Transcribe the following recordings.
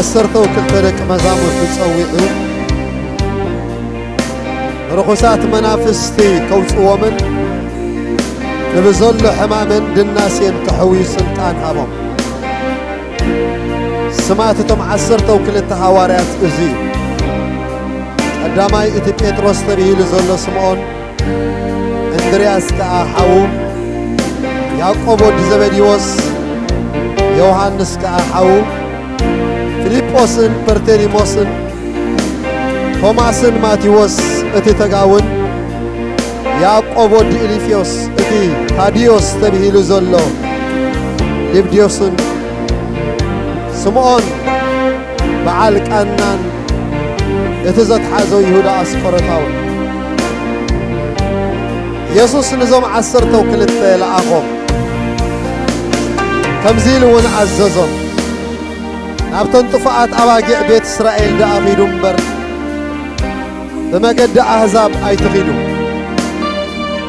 ዓሰርተው ክልተ ደቂ መዛሙርቱ ጸዊዑ፣ ንርኹሳት መናፍስቲ ከውጽዎምን ንብዘሎ ሕማምን ድናሴን ከሕውዩ ስልጣን ሃቦም። ስማት እቶም ዓሰርተው ክልተ ሃዋርያት እዚ እዩ። ቀዳማይ እቲ ጴጥሮስ ተብሂሉ ዘሎ ስምዖን፣ እንድርያስ ከኣ ሓዉ፣ ያዕቆብ ወዲ ዘበዲዎስ፣ ዮሃንስ ከኣ ሓዉ፣ ፊልጶስን በርቴሊሞስን፣ ቶማስን ማቴዎስ እቲ ተጋውን፣ ያዕቆብ ወዲ ኢልፍዮስ እቲ ታድዮስ ተብሂሉ ዘሎ ሊብድዮስን፣ ስምዖን በዓል ቃናን እቲ ዘትሓዞ ይሁዳ ኣስቆሮታዊ። የሱስ ንዞም ዓሰርተው ክልተ ለኣኾም፣ ከምዚ ኢሉ እውን ኣዘዞም፣ "ናብተን ጥፉኣት ኣባጊዕ ቤት እስራኤል ደኣ ኺዱ እምበር፣ ብመገዲ ኣህዛብ ኣይትኺዱ፣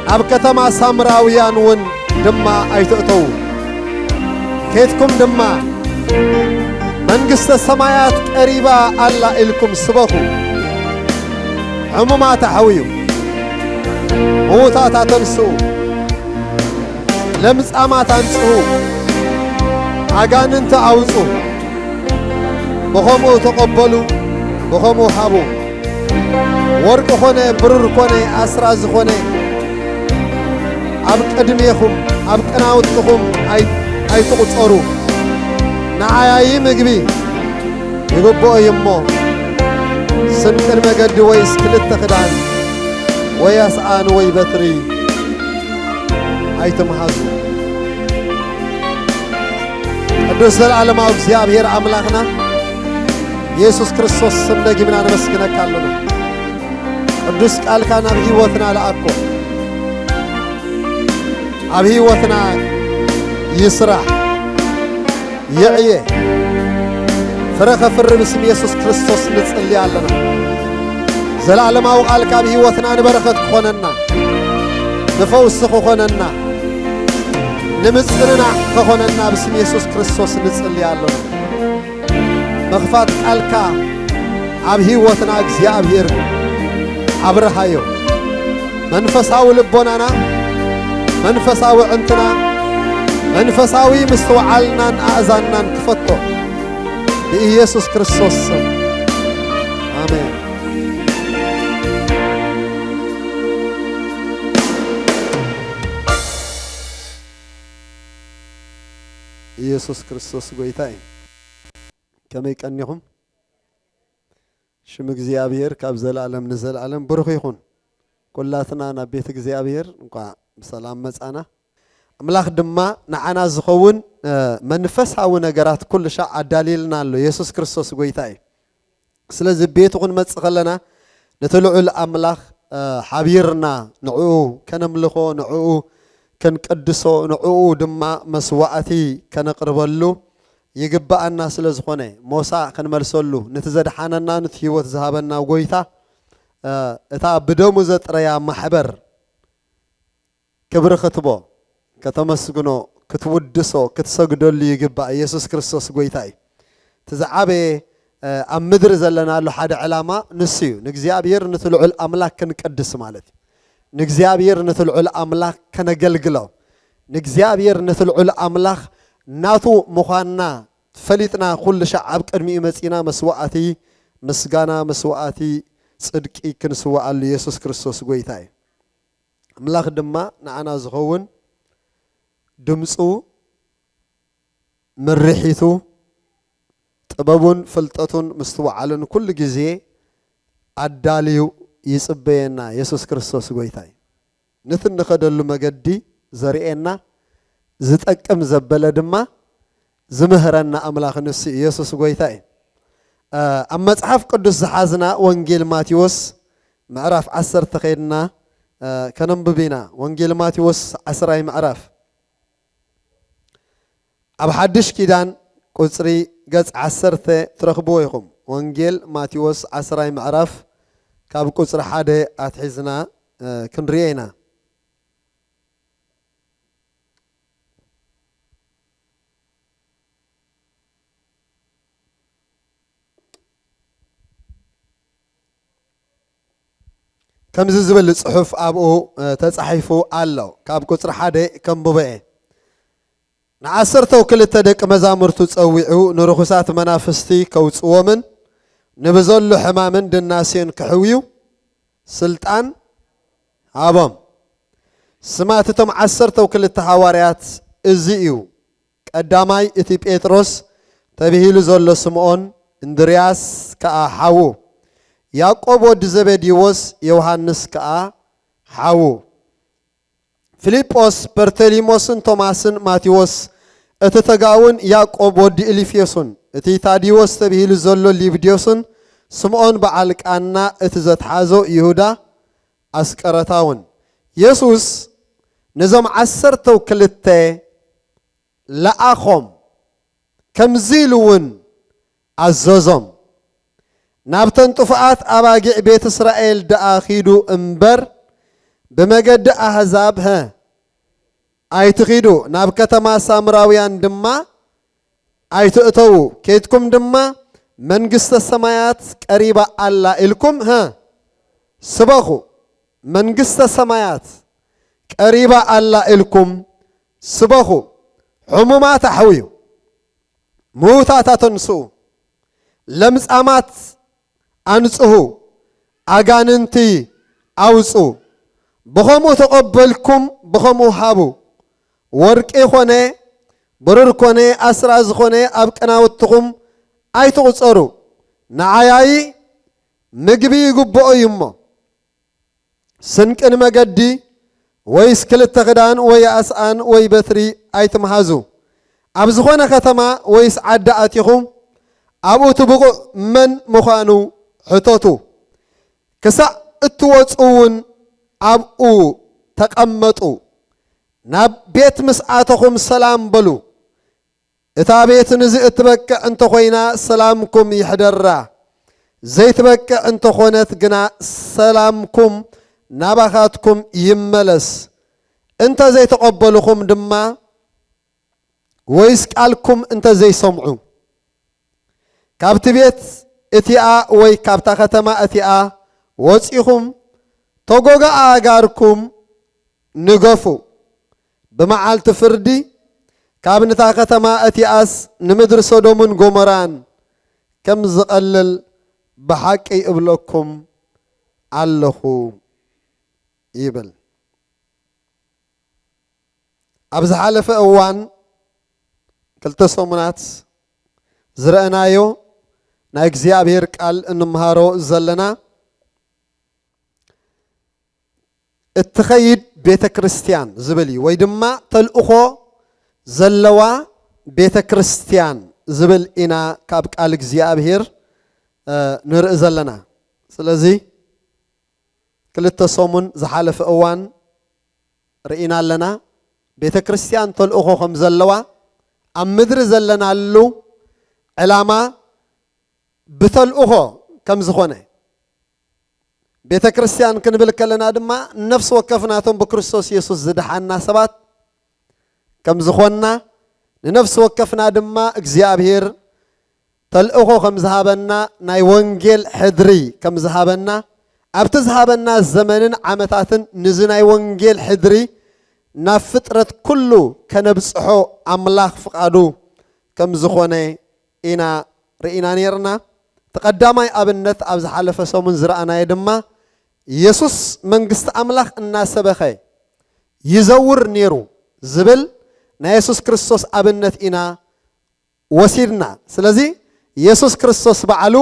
ናብ ከተማ ሳምራውያን እውን ድማ ኣይትእተዉ። ኬድኩም ድማ፣ መንግስተ ሰማያት ቀሪባ ኣላ ኢልኩም ስበኹ። ሕሙማት ኣሕውዩ፣ ምዉታት ኣተንስኡ፣ ለምጻማት ኣንጽሁ፣ ኣጋንንቲ ኣውጹ፣ ብኸምኡ ተቐበሉ፣ ብኸምኡ ሃቡ። ወርቂ ኾነ ብሩር ኾነ ኣስራዚ ኾነ ኣብ ቅድሜኹም፣ ኣብ ቅናውትኹም ኣይ-፣ ኣይትቑጸሩ። ንዓይ ምግቢ ይግብኦ እዩ እሞ፣ ስንቅን መገዲ ወይስ ክልተ ክዳን ወይ ኣስኣን ወይ በትሪ ኣይትምሃዙ።" ቅዱስ ዘለዓለማዊ እግዚኣብሔር ኣምላኽና የሱስ ክርስቶስ ስም ደጊምና ነመስግነካ ኣለና። ቅዱስ ቃልካ ናብ ህይወትና ለኣኮ፣ ኣብ ህይወትና ይስራሕ፣ ይዕየ፣ ፍረ ከፍሪ ብስም የሱስ ክርስቶስ ንጽሊ ኣለና። ዘለዓለማዊ ቃልካ ኣብ ህይወትና ንበረኸት ክኾነና፣ ንፈውሲ ክኾነና፣ ንምጽንናዕ ክኾነና ብስም የሱስ ክርስቶስ ንጽሊ ኣለና። ምኽፋት ቃልካ ኣብ ህይወትና እግዚኣብሔር ኣብርሃዮ። መንፈሳዊ ልቦናና፣ መንፈሳዊ ዕንትና፣ መንፈሳዊ ምስትውዓልናን ኣእዛንናን ክፈቶ ብኢየሱስ ክርስቶስ ስም። ኣሜን። ኢየሱስ ክርስቶስ ጎይታ እዩ። ከመይ ቀኒኹም? ሽም እግዚኣብሔር ካብ ዘለኣለም ንዘለኣለም ብሩኽ ይኹን። ኩላትና ናብ ቤት እግዚኣብሔር እንኳዕ ብሰላም መጻና። ኣምላኽ ድማ ንዓና ዝኸውን፣ እ፣ መንፈሳዊ ነገራት ኩሉ ሻዕ ኣዳልየልና ኣሎ። የሱስ ክርስቶስ ጎይታ እዩ። ስለዚ ቤቱ ክንመጽእ ከለና ነቲ ልዑል ኣምላኽ፣ እ፣ ሓቢርና ንዕኡ ከነምልኾ፣ ንዕኡ ከንቀድሶ፣ ንዕኡ ድማ መስዋዕቲ ከነቕርበሉ ይግብኣና ስለ ዝኾነ፣ ሞሳ ክንመልሰሉ፣ ነቲ ዘድሓነና፣ ነቲ ህይወት ዝሃበና ጎይታ፣ እ፣ እታ ብደሙ ዘጥረያ ማሕበር ክብሪ ክትቦ፣ ከተመስግኖ፣ ክትውድሶ፣ ክትሰግደሉ ይግባእ። ኢየሱስ ክርስቶስ ጎይታ እዩ። እቲ ዝዓበየ፣ እ፣ ኣብ ምድሪ ዘለናሉ ሓደ ዕላማ ንሱ እዩ። ንእግዚኣብሔር ነቲ ልዑል ኣምላኽ ክንቅድስ ማለት እዩ። ንእግዚኣብሔር ነቲ ልዑል ኣምላኽ ከነገልግሎ፣ ንእግዚኣብሔር ነቲ ልዑል ኣምላኽ ናቱ ምዃንና ፈሊጥና፣ ኩሉ ሻዕ ኣብ ቅድሚኡ መጺና መስዋዕቲ ምስጋና፣ መስዋዕቲ ጽድቂ ክንስዋኣሉ የሱስ ክርስቶስ ጎይታ እዩ። ኣምላኽ ድማ ንዓና ዝኸውን ድምፁ፣ ምርሒቱ፣ ጥበቡን ፍልጠቱን ምስትውዓልን ኩሉ ግዜ ኣዳልዩ ይጽበየና። የሱስ ክርስቶስ ጎይታ እዩ። ነቲ እንኸደሉ መገዲ ዘርእየና፣ ዝጠቅም ዘበለ ድማ ዝምህረና ኣምላኽ ንሱ እዩ። የሱስ ጎይታ እዩ። እ፣ ኣብ መጽሓፍ ቅዱስ ዝሓዝና ወንጌል ማቴዎስ ምዕራፍ ዓሰርተ ከይድና፣ እ፣ ከነንብብ ኢና። ወንጌል ማቴዎስ ዓስራይ ምዕራፍ። ኣብ ሓድሽ ኪዳን ቁጽሪ ገጽ ዓሰርተ ትረኽብዎ ኢኹም። ወንጌል ማቴዎስ ዓስራይ ምዕራፍ ካብ ቁጽሪ ሓደ ኣትሒዝና፣ እ፣ ክንርእዮ ኢና። ከምዚ ዝብል ጽሑፍ ኣብኡ፣ እ፣ ተጻሒፉ ኣሎ። ካብ ቁጽሪ ሓደ ከንብቦ እየ። ንዓሰርተው ክልተ ደቂ መዛሙርቱ ጸዊዑ፣ ንርኹሳት መናፍስቲ ከውጽዎምን ንብዘሎ ሕማምን ድናሴን ክሕውዩ ስልጣን ሃቦም። ስማት እቶም ዓሰርተው ክልተ ሃዋርያት እዚ እዩ። ቀዳማይ እቲ ጴጥሮስ ተብሂሉ ዘሎ ስምዖን፣ እንድርያስ ከኣ ሓዉ፣ ያዕቆብ ወዲ ዘቤድዎስ፣ ዮሃንስ ከኣ ሓዉ፣ ፊልጶስ፣ በርተሊሞስን ቶማስን፣ ማቴዎስ እቲ ተጋውን፣ ያዕቆብ ወዲ እልፍዮስን፣ እቲ ታዲዎስ ተብሂሉ ዘሎ ሊብድዮስን፣ ስምዖን በዓል ቃና እቲ ዘትሓዞ ይሁዳ ኣስቀረታውን። የሱስ ነዞም ዓሰርተው ክልተ ለኣኾም፣ ከምዚ ኢሉ እውን ኣዘዞም፣ "ናብተን ጥፉኣት ኣባጊዕ ቤት እስራኤል ደኣ ኺዱ እምበር፣ ብመገዲ ኣህዛብ፣ ሀ፣ ኣይትኺዱ፣ ናብ ከተማ ሳምራውያን ድማ ኣይትእተዉ። ኬድኩም ድማ መንግስተ ሰማያት ቀሪባ ኣላ ኢልኩም፣ ሀ፣ ስበኹ። መንግስተ ሰማያት ቀሪባ ኣላ ኢልኩም ስበኹ። ሕሙማት ኣሕውዩ፣ ምዉታት ኣተንስኡ፣ ለምጻማት ኣንጽሁ፣ ኣጋንንቲ ኣውጹ። ብኸምኡ ተቐበልኩም፣ ብኸምኡ ሃቡ። ወርቂ ኾነ፣ ብሩር ኮነ፣ ኣስራዚ ኾነ፣ ኣብ ቀናውትኹም ኣይትቑጸሩ። ንዓያዪ ምግቢ ይግብኦ እዩ እሞ፣ ስንቂ ንመገዲ፣ ወይስ ክልተ ክዳን፣ ወይ ኣስኣን፣ ወይ በትሪ ኣይትምሃዙ። ኣብ ዝኾነ ከተማ ወይስ ዓዲ ኣቲኹም፣ ኣብኡ እቲ ብቑዕ መን ምዃኑ ሕተቱ። ክሳዕ እትወጹ እውን ኣብኡ ተቐመጡ። ናብ ቤት ምስ ኣተኹም ሰላም በሉ። እታ ቤት ንዚ እትበቅዕ እንተኾይና፣ ሰላምኩም ይሕደራ። ዘይትበቅዕ እንተኾነት ግና፣ ሰላምኩም ናባኻትኩም ይመለስ። እንተ ዘይተቐበሉኹም ድማ፣ ወይስ ቃልኩም እንተ ዘይሰምዑ፣ ካብቲ ቤት እቲኣ ወይ ካብታ ከተማ እቲኣ ወጺኹም ተጎጋ ኣእጋርኩም ንገፉ። ብመዓልቲ ፍርዲ ካብ ንታ ከተማ እቲኣስ ንምድሪ ሶዶምን ጎሞራን ከም ዝቐልል ብሓቂ እብለኩም ኣለኹ" ይብል። ኣብ ዝሓለፈ እዋን ክልተ ሰሙናት ዝረኣናዮ ናይ እግዚኣብሔር ቃል እንምሃሮ ዘለና እትኸይድ ቤተ ክርስቲያን ዝብል እዩ፣ ወይ ድማ ተልእኾ ዘለዋ ቤተ ክርስቲያን ዝብል ኢና ካብ ቃል እግዚኣብሔር፣ እ፣ ንርኢ ዘለና። ስለዚ ክልተ ሰሙን ዝሓለፈ እዋን ርኢና ኣለና። ቤተ ክርስቲያን ተልእኾ ከም ዘለዋ፣ ኣብ ምድሪ ዘለናሉ ዕላማ ብተልእኾ ከም ዝኾነ፣ ቤተ ክርስቲያን ክንብል ከለና ድማ ነፍሲ ወከፍናቶም ብክርስቶስ የሱስ ዝደሓና ሰባት ከም ዝኾንና፣ ንነፍሲ ወከፍና ድማ እግዚኣብሔር ተልእኾ ከም ዝሃበና፣ ናይ ወንጌል ሕድሪ ከም ዝሃበና፣ ኣብቲ ዝሃበና ዘመንን ዓመታትን ንዚ ናይ ወንጌል ሕድሪ ናብ ፍጥረት ኩሉ ከነብጽሖ ኣምላኽ ፍቓዱ ከም ዝኾነ ኢና ርኢና ነይርና። እቲ ቀዳማይ ኣብነት ኣብ ዝሓለፈ ሰሙን ዝረኣናዮ ድማ፣ የሱስ መንግስቲ ኣምላኽ እናሰበኸ ይዘውር ነይሩ ዝብል ናይ የሱስ ክርስቶስ ኣብነት ኢና ወሲድና። ስለዚ የሱስ ክርስቶስ ባዕሉ፣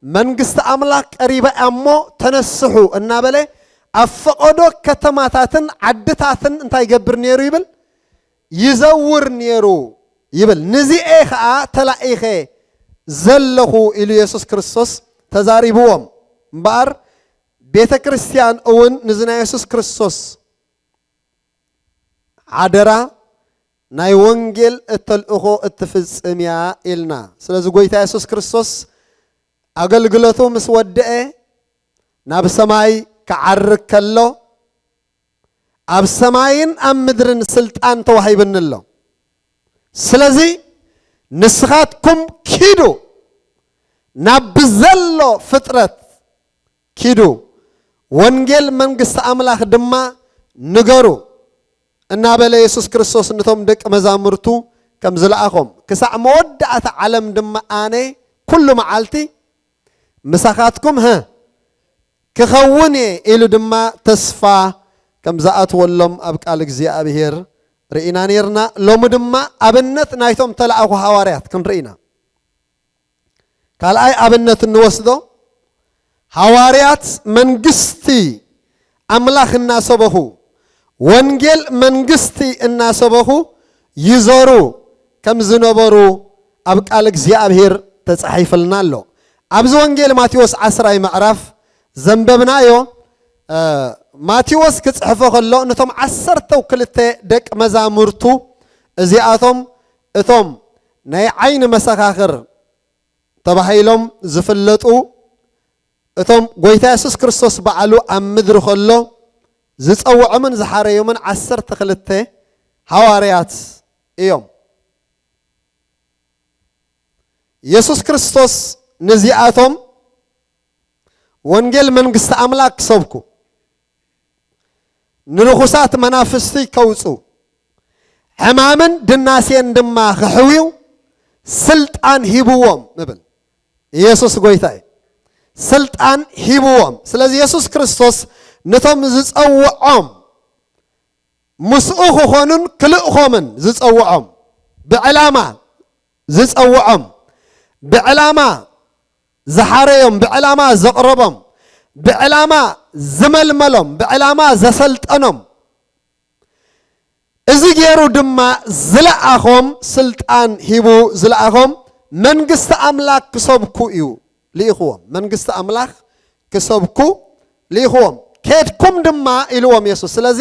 "መንግስቲ ኣምላኽ ቀሪባ እያ እሞ ተነስሑ" እናበለ ኣብ ፈቐዶ ከተማታትን ዓድታትን እንታይ ይገብር ነይሩ ይብል? ይዘውር ነይሩ ይብል። "ንዚኤ ኸኣ ተላኢኸ ዘለኹ" ኢሉ የሱስ ክርስቶስ ተዛሪብዎም። እምበኣር ቤተ ክርስቲያን እውን ንዚ ናይ የሱስ ክርስቶስ ሓደራ ናይ ወንጌል እተልእኾ እትፍጽም እያ ኢልና። ስለዚ ጎይታ የሱስ ክርስቶስ ኣገልግሎቱ ምስ ወደአ ናብ ሰማይ ክዓርግ ከሎ፣ "ኣብ ሰማይን ኣብ ምድርን ስልጣን ተዋሂብኒ ኣሎ። ስለዚ ንስኻትኩም ኪዱ፣ ናብ ብዘሎ ፍጥረት ኪዱ፣ ወንጌል መንግስቲ ኣምላኽ ድማ ንገሩ እናበለ የሱስ ክርስቶስ ነቶም ደቂ መዛሙርቱ ከም ዝለኣኾም፣ ክሳዕ መወዳእታ ዓለም ድማ ኣነ ኩሉ መዓልቲ ምሳኻትኩም፣ ሀ፣ ክኸውን እየ ኢሉ ድማ ተስፋ ከም ዝኣትወሎም ኣብ ቃል እግዚኣብሔር ርኢና ነይርና። ሎሚ ድማ ኣብነት ናይቶም ተለኣኹ ሃዋርያት ክንርኢ ኢና። ካልኣይ ኣብነት እንወስዶ፣ ሃዋርያት መንግስቲ ኣምላኽ እናሰበኹ፣ ወንጌል መንግስቲ እናሰበኹ ይዞሩ ከም ዝነበሩ ኣብ ቃል እግዚኣብሔር ተጻሒፍልና ኣሎ። ኣብዚ ወንጌል ማቴዎስ ዓስራይ ምዕራፍ ዘንበብናዮ፣ እ፣ ማቴዎስ ክጽሕፎ ከሎ ነቶም ዓሰርተው ክልተ ደቂ መዛሙርቱ፣ እዚኣቶም እቶም ናይ ዓይኒ መሰኻኽር ተባሂሎም ዝፍለጡ፣ እቶም ጎይታ የሱስ ክርስቶስ ባዕሉ ኣብ ምድሪ ከሎ ዝጸውዖምን ዝሓረዮምን ዓሰርተ ክልተ ሃዋርያት እዮም። የሱስ ክርስቶስ ነዚኣቶም ወንጌል መንግስቲ ኣምላኽ ክሰብኩ፣ ንርኹሳት መናፍስቲ ከውጹ፣ ሕማምን ድናሴን ድማ ክሕውዩ ስልጣን ሂብዎም እብል። ኢየሱስ ጎይታ እዩ። ስልጣን ሂብዎም። ስለዚ የሱስ ክርስቶስ ነቶም ዝጸውዖም፣ ምስኡ ክኾኑን ክልእኾምን ዝጸውዖም፣ ብዕላማ ዝጸውዖም፣ ብዕላማ ዝሓረዮም፣ ብዕላማ ዘቕረቦም፣ ብዕላማ ዝመልመሎም፣ ብዕላማ ዘሰልጠኖም፣ እዚ ገይሩ ድማ ዝለኣኾም፣ ስልጣን ሂቡ ዝለኣኾም፣ መንግስቲ ኣምላኽ ክሰብኩ እዩ ልኢኽዎም። መንግስቲ ኣምላኽ ክሰብኩ ልኢኽዎም። ኬድኩም ድማ ኢልዎም የሱስ። ስለዚ፣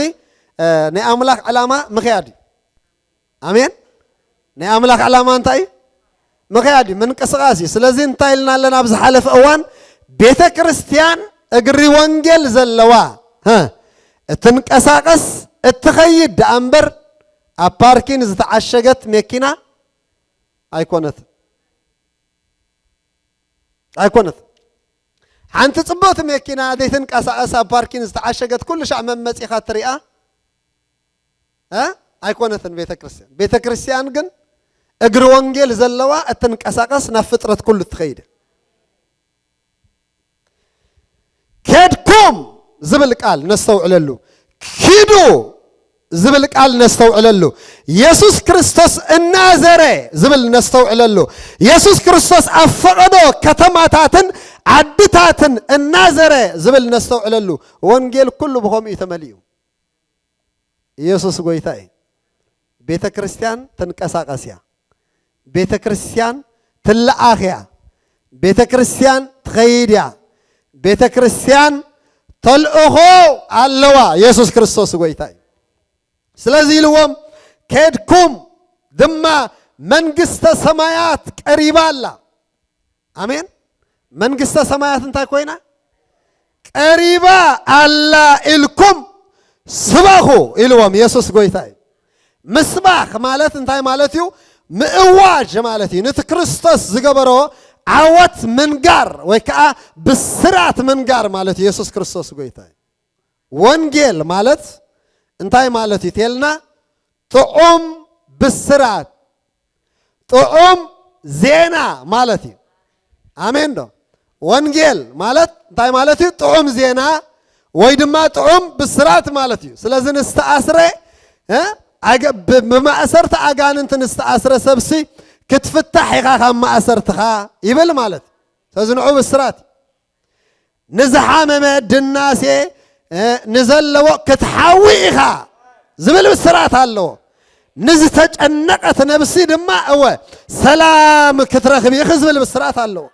እ፣ ናይ ኣምላኽ ዕላማ ምኽያድ እዩ። ኣሜን። ናይ ኣምላኽ ዕላማ እንታይ እዩ? ምኽያድ እዩ፣ ምንቅስቓስ እዩ። ስለዚ እንታይ ኢልና ኣለና? ኣብ ዝሓለፈ እዋን ቤተ ክርስቲያን እግሪ ወንጌል ዘለዋ፣ ሀ፣ እትንቀሳቐስ፣ እትኸይድ ደኣ እምበር ኣብ ፓርኪን ዝተዓሸገት መኪና ኣይኮነትን። ኣይኮነትን። ሓንቲ ጽብቕቲ መኪና ዘይትንቀሳቐስ ኣብ ፓርኪን ዝተዓሸገት ኩሉ ሻዕ መመጺኻ ትሪኣ፣ እ? ኣይኮነትን ቤተ ክርስቲያን። ቤተ ክርስቲያን ግን እግሪ ወንጌል ዘለዋ እትንቀሳቐስ ናብ ፍጥረት ኩሉ ትኸይድ። ኬድኩም ዝብል ቃል ነስተውዕለሉ። ኪዱ ዝብል ቃል ነስተውዕለሉ። የሱስ ክርስቶስ እናዘረ ዝብል ነስተውዕለሉ። የሱስ ክርስቶስ ኣብ ፈቐዶ ከተማታትን ዓድታትን እናዘረ ዝብል ነስተውዕለሉ። ወንጌል ኩሉ ብኸምኡ እዩ ተመሊኡ። ኢየሱስ ጎይታ እዩ። ቤተ ክርስቲያን ትንቀሳቐስ እያ። ቤተ ክርስቲያን ትለኣኽ እያ። ቤተ ክርስቲያን ትኸይድ እያ። ቤተ ክርስቲያን ተልእኾ ኣለዋ። ኢየሱስ ክርስቶስ ጎይታ እዩ። ስለዚ ኢልዎም፣ ኬድኩም ድማ መንግስተ ሰማያት ቀሪባ ኣላ። ኣሜን። መንግስተ ሰማያት እንታይ ኮይና? ቀሪባ ኣላ ኢልኩም ስበኹ ኢልዎም። የሱስ ጎይታ እዩ። ምስባኽ ማለት እንታይ ማለት እዩ? ምእዋጅ ማለት እዩ። ነቲ ክርስቶስ ዝገበሮ ዓወት ምንጋር ወይ ከዓ ብስራት ምንጋር ማለት እዩ። የሱስ ክርስቶስ ጎይታ እዩ። ወንጌል ማለት እንታይ ማለት እዩ? ቴልና ጥዑም ብስራት፣ ጥዑም ዜና ማለት እዩ። ኣሜን ዶ? ወንጌል ማለት እንታይ ማለት እዩ? ጥዑም ዜና ወይ ድማ ጥዑም ብስራት ማለት እዩ። ስለዚ ንዝተኣስረ፣ እ፣ ኣገ-፣ ብ-፣ ብማእሰርቲ ኣጋንንቲ ንዝተኣስረ ሰብሲ ክትፍታሕ ኢኻ ካብ ማእሰርትኻ ይብል ማለት እዩ። ስለዚ ንዑ ብስራት እዩ። ንዝሓመመ ድናሴ፣ እ፣ ንዘለዎ ክትሓዊ ኢኻ ዝብል ብስራት ኣለዎ። ንዝተጨነቐት ነብሲ ድማ፣ እወ፣ ሰላም ክትረኽብ ኢኺ ዝብል ብስራት ኣለዎ።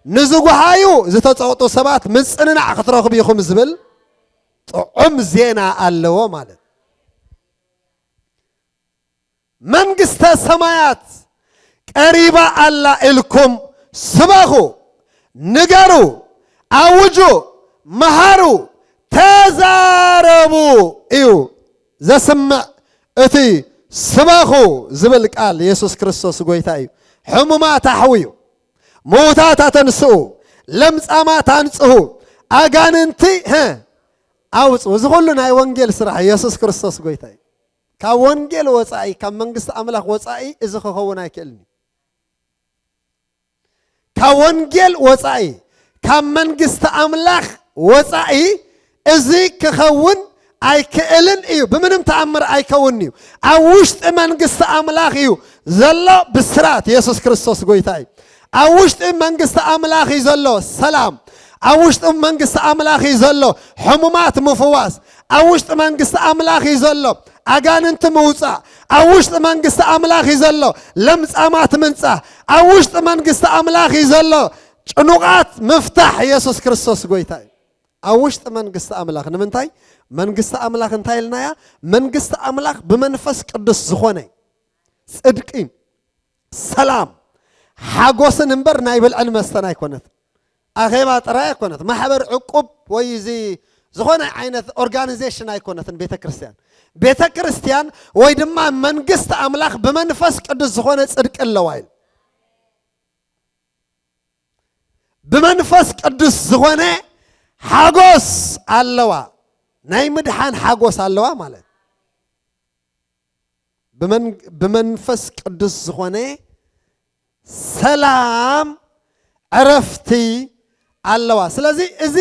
ንዝጓሃዩ ዝተጸቕጡ ሰባት ምጽንናዕ ክትረኽቡ ኢኹም ዝብል ጥዑም ዜና ኣለዎ ማለት። መንግስተ ሰማያት ቀሪባ ኣላ ኢልኩም ስበኹ፣ ንገሩ፣ ኣውጁ፣ መሃሩ፣ ተዛረቡ እዩ ዘስምዕ እቲ ስበኹ ዝብል ቃል። የሱስ ክርስቶስ ጎይታ እዩ። ሕሙማት ኣሕውዩ፣ ምዉታት ኣተንስኡ፣ ለምጻማት ኣንጽሁ፣ ኣጋንንቲ፣ ሀ፣ ኣውፅኡ። እዚ ኩሉ ናይ ወንጌል ስራሕ ኢየሱስ ክርስቶስ ጎይታ እዩ። ካብ ወንጌል ወፃኢ፣ ካብ መንግስቲ ኣምላኽ ወፃኢ እዚ ክኸውን ኣይክእልን እዩ። ካብ ወንጌል ወፃኢ፣ ካብ መንግስቲ ኣምላኽ ወፃኢ እዚ ክኸውን ኣይክእልን እዩ። ብምንም ተኣምር ኣይከውንን እዩ። ኣብ ውሽጢ መንግስቲ ኣምላኽ እዩ ዘሎ ብስራት። ኢየሱስ ክርስቶስ ጎይታ እዩ። ኣብ ውሽጢ መንግስቲ ኣምላኽ እዩ ዘሎ ሰላም። ኣብ ውሽጢ መንግስቲ ኣምላኽ እዩ ዘሎ ሕሙማት ምፍዋስ። ኣብ ውሽጢ መንግስቲ ኣምላኽ እዩ ዘሎ ኣጋንንቲ ምውፃእ። ኣብ ውሽጢ መንግስቲ ኣምላኽ እዩ ዘሎ ለምጻማት ምንጻህ። ኣብ ውሽጢ መንግስቲ ኣምላኽ እዩ ዘሎ ጭኑቓት ምፍታሕ። ኢየሱስ ክርስቶስ ጎይታ እዩ። ኣብ ውሽጢ መንግስቲ ኣምላኽ። ንምንታይ? መንግስቲ ኣምላኽ እንታይ ኢልናያ? መንግስቲ ኣምላኽ ብመንፈስ ቅዱስ ዝኾነ ጽድቂ፣ ሰላም፣ ሓጎስን እምበር ናይ ብልዕን መስተን ኣይኮነት። ኣኼባ ጥራይ ኣይኮነት። ማሕበር፣ ዕቁብ ወይ እዚ ዝኾነ ዓይነት ኦርጋኒዜሽን ኣይኮነትን ቤተ ክርስቲያን። ቤተ ክርስቲያን ወይ ድማ መንግስቲ ኣምላኽ ብመንፈስ ቅዱስ ዝኾነ ጽድቂ ኣለዋ ኢሉ። ብመንፈስ ቅዱስ ዝኾነ ሓጎስ ኣለዋ። ናይ ምድሓን ሓጎስ ኣለዋ ማለት። ብመን-፣ ብመንፈስ ቅዱስ ዝኾነ ሰላም፣ ዕረፍቲ ኣለዋ። ስለዚ እዚ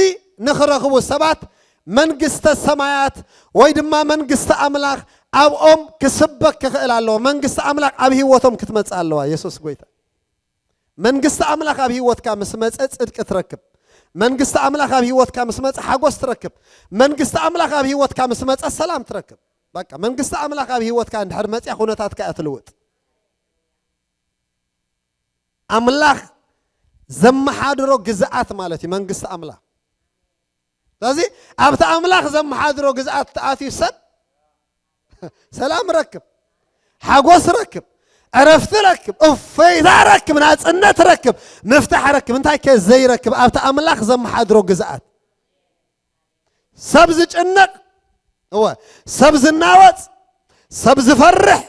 ንኽረኽቡ ሰባት መንግስተ ሰማያት ወይ ድማ መንግስቲ ኣምላኽ ኣብኦም ክስበክ ክኽእል ኣለዎ። መንግስቲ ኣምላኽ ኣብ ህይወቶም ክትመጽእ ኣለዋ። ኢየሱስ ጎይታ። መንግስቲ ኣምላኽ ኣብ ህይወትካ ምስ መጸ ጽድቂ ትረክብ። መንግስቲ ኣምላኽ ኣብ ህይወትካ ምስ መጸ ሓጎስ ትረክብ። መንግስቲ ኣምላኽ ኣብ ህይወትካ ምስ መጸ ሰላም ትረክብ። በቃ መንግስቲ ኣምላኽ ኣብ ህይወትካ እንድሕር መጽያ ኩነታትካ እያ ትልውጥ። ኣምላኽ ዘመሓድሮ ግዝኣት ማለት እዩ መንግስቲ ኣምላኽ። ስለዚ ኣብቲ ኣምላኽ ዘመሓድሮ ግዝኣት ተኣትዩ ሰብ ሰላም ረክብ፣ ሓጎስ ረክብ፣ ዕረፍቲ ረክብ፣ እፎይታ ረክብ፣ ናጽነት ረክብ፣ ምፍታሕ ረክብ። እንታይ ከ ዘይረክብ ኣብቲ ኣምላኽ ዘመሓድሮ ግዝኣት? ሰብ ዝጭነቕ፣ እወ፣ ሰብ ዝናወጽ፣ ሰብ ዝፈርሕ፣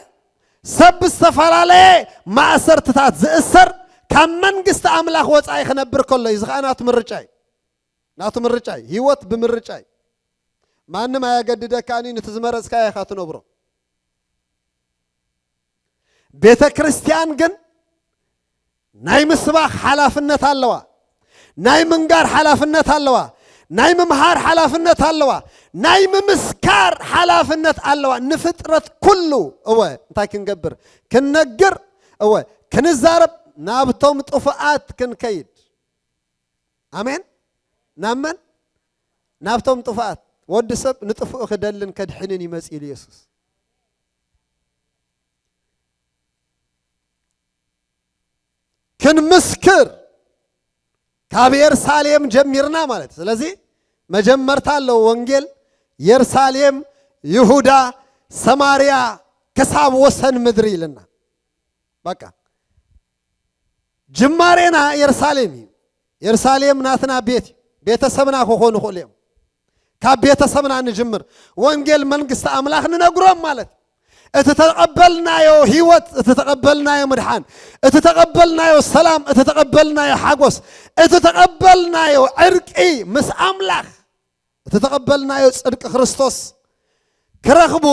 ሰብ ብዝተፈላለየ ማእሰርትታት ዝእሰር ካብ መንግስቲ ኣምላኽ ወጻኢ ክነብር ከሎ እዩ። እዚ ኸኣ ናቱ ምርጫ እዩ። ናቱ ምርጫ እዩ። ህይወት ብምርጫ እዩ። ማንም ኣየገድደካን እዩ። ነቲ ዝመረጽካዮ ኢኻ ትነብሮ። ቤተ ክርስቲያን ግን ናይ ምስባኽ ሓላፍነት ኣለዋ። ናይ ምንጋር ሓላፍነት ኣለዋ። ናይ ምምሃር ሓላፍነት ኣለዋ። ናይ ምምስካር ሓላፍነት ኣለዋ። ንፍጥረት ኩሉ፣ እወ፣ እንታይ ክንገብር? ክንነግር፣ እወ፣ ክንዛረብ፣ ናብቶም ጥፉኣት ክንከይድ። ኣሜን። ናብ መን? ናብቶም ጥፉኣት። ወዲ ሰብ ንጥፉእ ክደልን ከድሕንን ይመጽእ ኢሉ ኢየሱስ። ክንምስክር ካብ የሩሳሌም ጀሚርና ማለት። ስለዚ መጀመርታ ኣለዎ ወንጌል የሩሳሌም፣ ይሁዳ፣ ሰማርያ፣ ክሳብ ወሰን ምድሪ ኢልና። በቃ ጅማሬና የሩሳሌም እዩ። የሩሳሌም ናትና ቤት እዩ። ቤተሰብና ክኾኑ ይኽእሉ እዮም። ካብ ቤተሰብና ንጅምር። ወንጌል መንግስቲ ኣምላኽ ንነግሮም ማለት። እቲ ተቐበልናዮ ህይወት፣ እቲ ተቐበልናዮ ምድሓን፣ እቲ ተቐበልናዮ ሰላም፣ እቲ ተቐበልናዮ ሓጎስ፣ እቲ ተቐበልናዮ ዕርቂ ምስ ኣምላኽ፣ እቲ ተቐበልናዮ ጽድቂ ክርስቶስ ክረኽቡ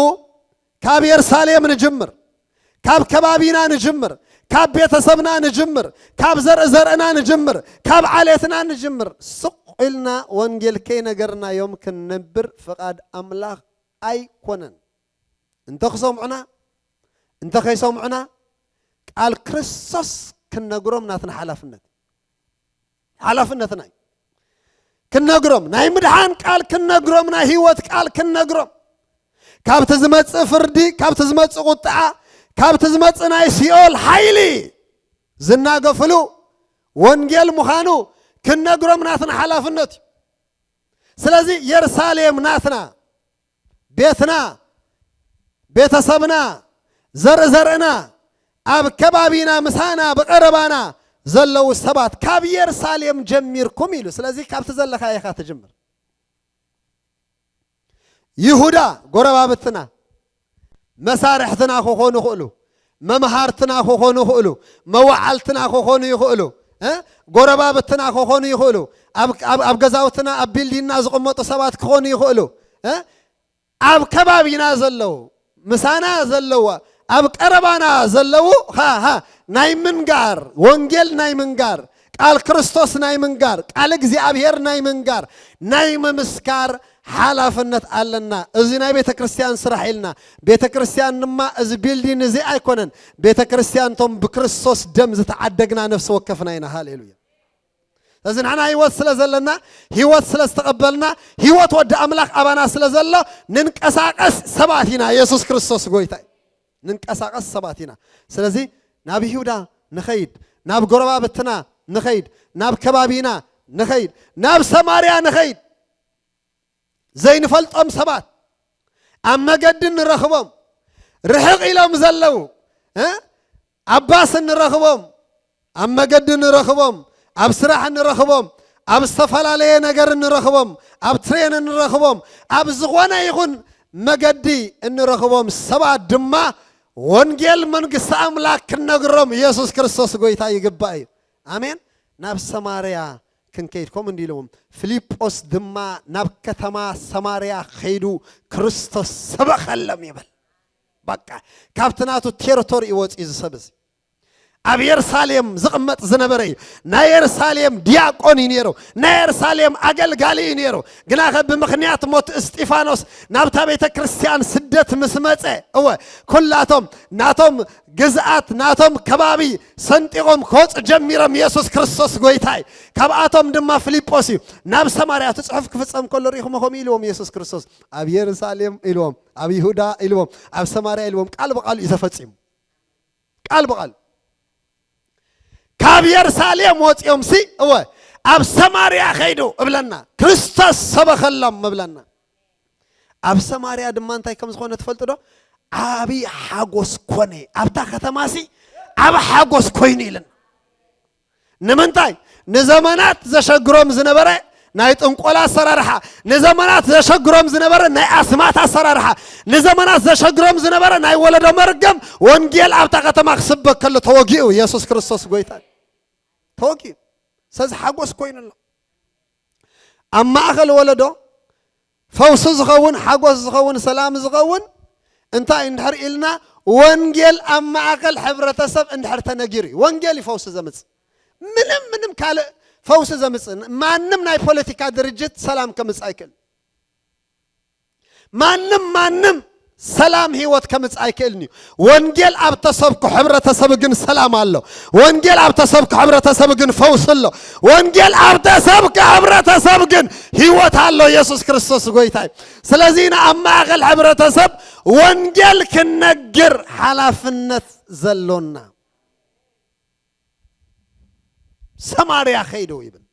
ካብ የሩሳሌም ንጅምር፣ ካብ ከባቢና ንጅምር፣ ካብ ቤተሰብና ንጅምር፣ ካብ ዘርኢ ዘርእና ንጅምር፣ ካብ ዓሌትና ንጅምር። ስቕ ኢልና ወንጌል ከይነገርናዮም ክንነብር ፍቓድ ኣምላኽ ኣይኮነን። እንተ ክሰምዑና፣ እንተ ከይሰምዑና፣ ቃል ክርስቶስ ክንነግሮም ናትና ሓላፍነት፣ ሓላፍነትና እዩ። ክንነግሮም፣ ናይ ምድሓን ቃል ክንነግሮም፣ ናይ ህይወት ቃል ክንነግሮም፣ ካብቲ ዝመጽእ ፍርዲ፣ ካብቲ ዝመጽእ ቁጥዓ፣ ካብቲ ዝመጽእ ናይ ሲኦል ሓይሊ ዝናገፍሉ ወንጌል ምዃኑ ክንነግሮም ናትና ሓላፍነት እዩ። ስለዚ የሩሳሌም ናትና፣ ቤትና፣ ቤተሰብና፣ ዘርኢ ዘርእና፣ ኣብ ከባቢና፣ ምሳና፣ ብቐረባና ዘለዉ ሰባት ካብ የሩሳሌም ጀሚርኩም ኢሉ። ስለዚ ካብቲ ዘለኻዮ ኢኻ ትጅምር። ይሁዳ፣ ጎረባብትና፣ መሳርሕትና ክኾኑ ይኽእሉ፣ መምሃርትና ክኾኑ ይኽእሉ፣ መዋዓልትና ክኾኑ ይኽእሉ፣ እ? ጎረባብትና ክኾኑ ይኽእሉ፣ ኣብ ኣብ ኣብ ገዛውትና ኣብ ቢልዲንና ዝቕመጡ ሰባት ክኾኑ ይኽእሉ። እ? ኣብ ከባቢና ዘለዉ፣ ምሳና ዘለዉ፣ ኣብ ቀረባና ዘለዉ፣ ሃ፣ ሃ፣ ናይ ምንጋር፣ ወንጌል ናይ ምንጋር፣ ቃል ክርስቶስ ናይ ምንጋር፣ ቃል እግዚኣብሔር ናይ ምንጋር፣ ናይ ምምስካር ሓላፍነት ኣለና። እዚ ናይ ቤተ ክርስቲያን ስራሕ ኢልና። ቤተ ክርስቲያን ድማ እዚ ቢልዲን እዚ ኣይኮነን። ቤተ ክርስቲያን እቶም ብክርስቶስ ደም ዝተዓደግና ነፍሲ ወከፍና ኢና። ሃሌሉያ። ስለዚ ንሕና ህይወት ስለ ዘለና፣ ህይወት ስለ ዝተቐበልና፣ ህይወት ወዲ ኣምላኽ ኣባና ስለ ዘሎ፣ ንንቀሳቐስ ሰባት ኢና። የሱስ ክርስቶስ ጎይታ እዩ። ንንቀሳቐስ ሰባት ኢና። ስለዚ ናብ ይሁዳ ንኸይድ፣ ናብ ጎረባብትና ንኸይድ፣ ናብ ከባቢና ንኸይድ፣ ናብ ሰማርያ ንኸይድ። ዘይንፈልጦም ሰባት ኣብ መገዲ ንረኽቦም፣ ርሕቕ ኢሎም ዘለዉ፣ እ? ኣብ ባስ ንረኽቦም፣ ኣብ መገዲ ንረኽቦም፣ ኣብ ስራሕ ንረኽቦም፣ ኣብ ዝተፈላለየ ነገር ንረኽቦም፣ ኣብ ትሬን ንረኽቦም፣ ኣብ ዝኾነ ይኹን መገዲ እንረኽቦም ሰባት ድማ ወንጌል መንግስቲ ኣምላኽ ክንነግሮም የሱስ ክርስቶስ ጎይታ ይግባእ እዩ። ኣሜን። ናብ ሰማርያ ክንከይድ፣ ከምኡ እንዲ ኢልዎም፣ ፊልጶስ ድማ ናብ ከተማ ሰማርያ ከይዱ ክርስቶስ ሰበኸሎም ይብል። በቃ፣ ካብቲ ናቱ ቴሪቶሪ እዩ ወፂኡ እዚ ሰብ እዚ። ኣብ የሩሳሌም ዝቕመጥ ዝነበረ እዩ። ናይ የሩሳሌም ዲያቆን እዩ ነይሩ። ናይ የሩሳሌም ኣገልጋሊ እዩ ነይሩ። ግናኸ ብምኽንያት ሞት እስጢፋኖስ ናብታ ቤተ ክርስቲያን ስደት ምስ መጸ፣ እወ፣ ኩላቶም ናቶም ግዝኣት፣ ናቶም ከባቢ ሰንጢቖም ክወፁ ጀሚሮም። የሱስ ክርስቶስ ጎይታ እዩ። ካብኣቶም ድማ ፊልጶስ እዩ። ናብ ሰማርያ እቲ ጽሑፍ ክፍጸም ከሎ ርኢኹሞ ከምኡ ኢልዎም የሱስ ክርስቶስ። ኣብ የሩሳሌም ኢልዎም፣ ኣብ ይሁዳ ኢልዎም፣ ኣብ ሰማርያ ኢልዎም፣ ቃል ብቃሉ እዩ ተፈጺሙ። ቃል ብቃል። ካብ የሩሳሌም ወፂኦም ሲ፣ እወ፣ ኣብ ሰማርያ ከይዱ እብለና። ክርስቶስ ሰበኸሎም እብለና። ኣብ ሰማርያ ድማ እንታይ ከም ዝኾነ ትፈልጡ ዶ? ዓብዪ ሓጎስ ኮነ። ኣብታ ከተማ ሲ ዓቢ ሓጎስ ኮይኑ ኢልና። ንምንታይ? ንዘመናት ዘሸግሮም ዝነበረ ናይ ጥንቆላ ኣሰራርሓ፣ ንዘመናት ዘሸግሮም ዝነበረ ናይ ኣስማት ኣሰራርሓ፣ ንዘመናት ዘሸግሮም ዝነበረ ናይ ወለዶ መርገም፣ ወንጌል ኣብታ ከተማ ክስበክ ከሎ ተወጊኡ። የሱስ ክርስቶስ ጎይታ እዩ። ተወጊኡ። ስለዚ ሓጎስ ኮይኑ ኣሎ። ኣብ ማእከል ወለዶ ፈውሲ ዝኸውን፣ ሓጎስ ዝኸውን፣ ሰላም ዝኸውን እንታይ እንድሕር ኢልና፣ ወንጌል ኣብ ማእከል ሕብረተሰብ እንድሕር ተነጊሩ እዩ። ወንጌል እዩ ፈውሲ ዘምጽእ። ምንም፣ ምንም ካልእ ፈውሲ ዘምጽእ፣ ማንም ናይ ፖለቲካ ድርጅት ሰላም ከምጽእ ኣይክእል። ማንም፣ ማንም ሰላም ህይወት ከምጽእ ኣይክእልን እዩ። ወንጌል ኣብ ተሰብኮ ሕብረተሰብ ግን ሰላም ኣሎ። ወንጌል ኣብ ተሰብኮ ሕብረተሰብ ግን ፈውሲ ኣሎ። ወንጌል ኣብ ተሰብኮ ሕብረተሰብ ግን ህይወት ኣሎ። የሱስ ክርስቶስ ጎይታ እዩ። ስለዚ ኢና ኣብ ማእከል ሕብረተሰብ ወንጌል ክንነግር ሓላፍነት ዘሎና። ሰማርያ ከይዱ ይብል።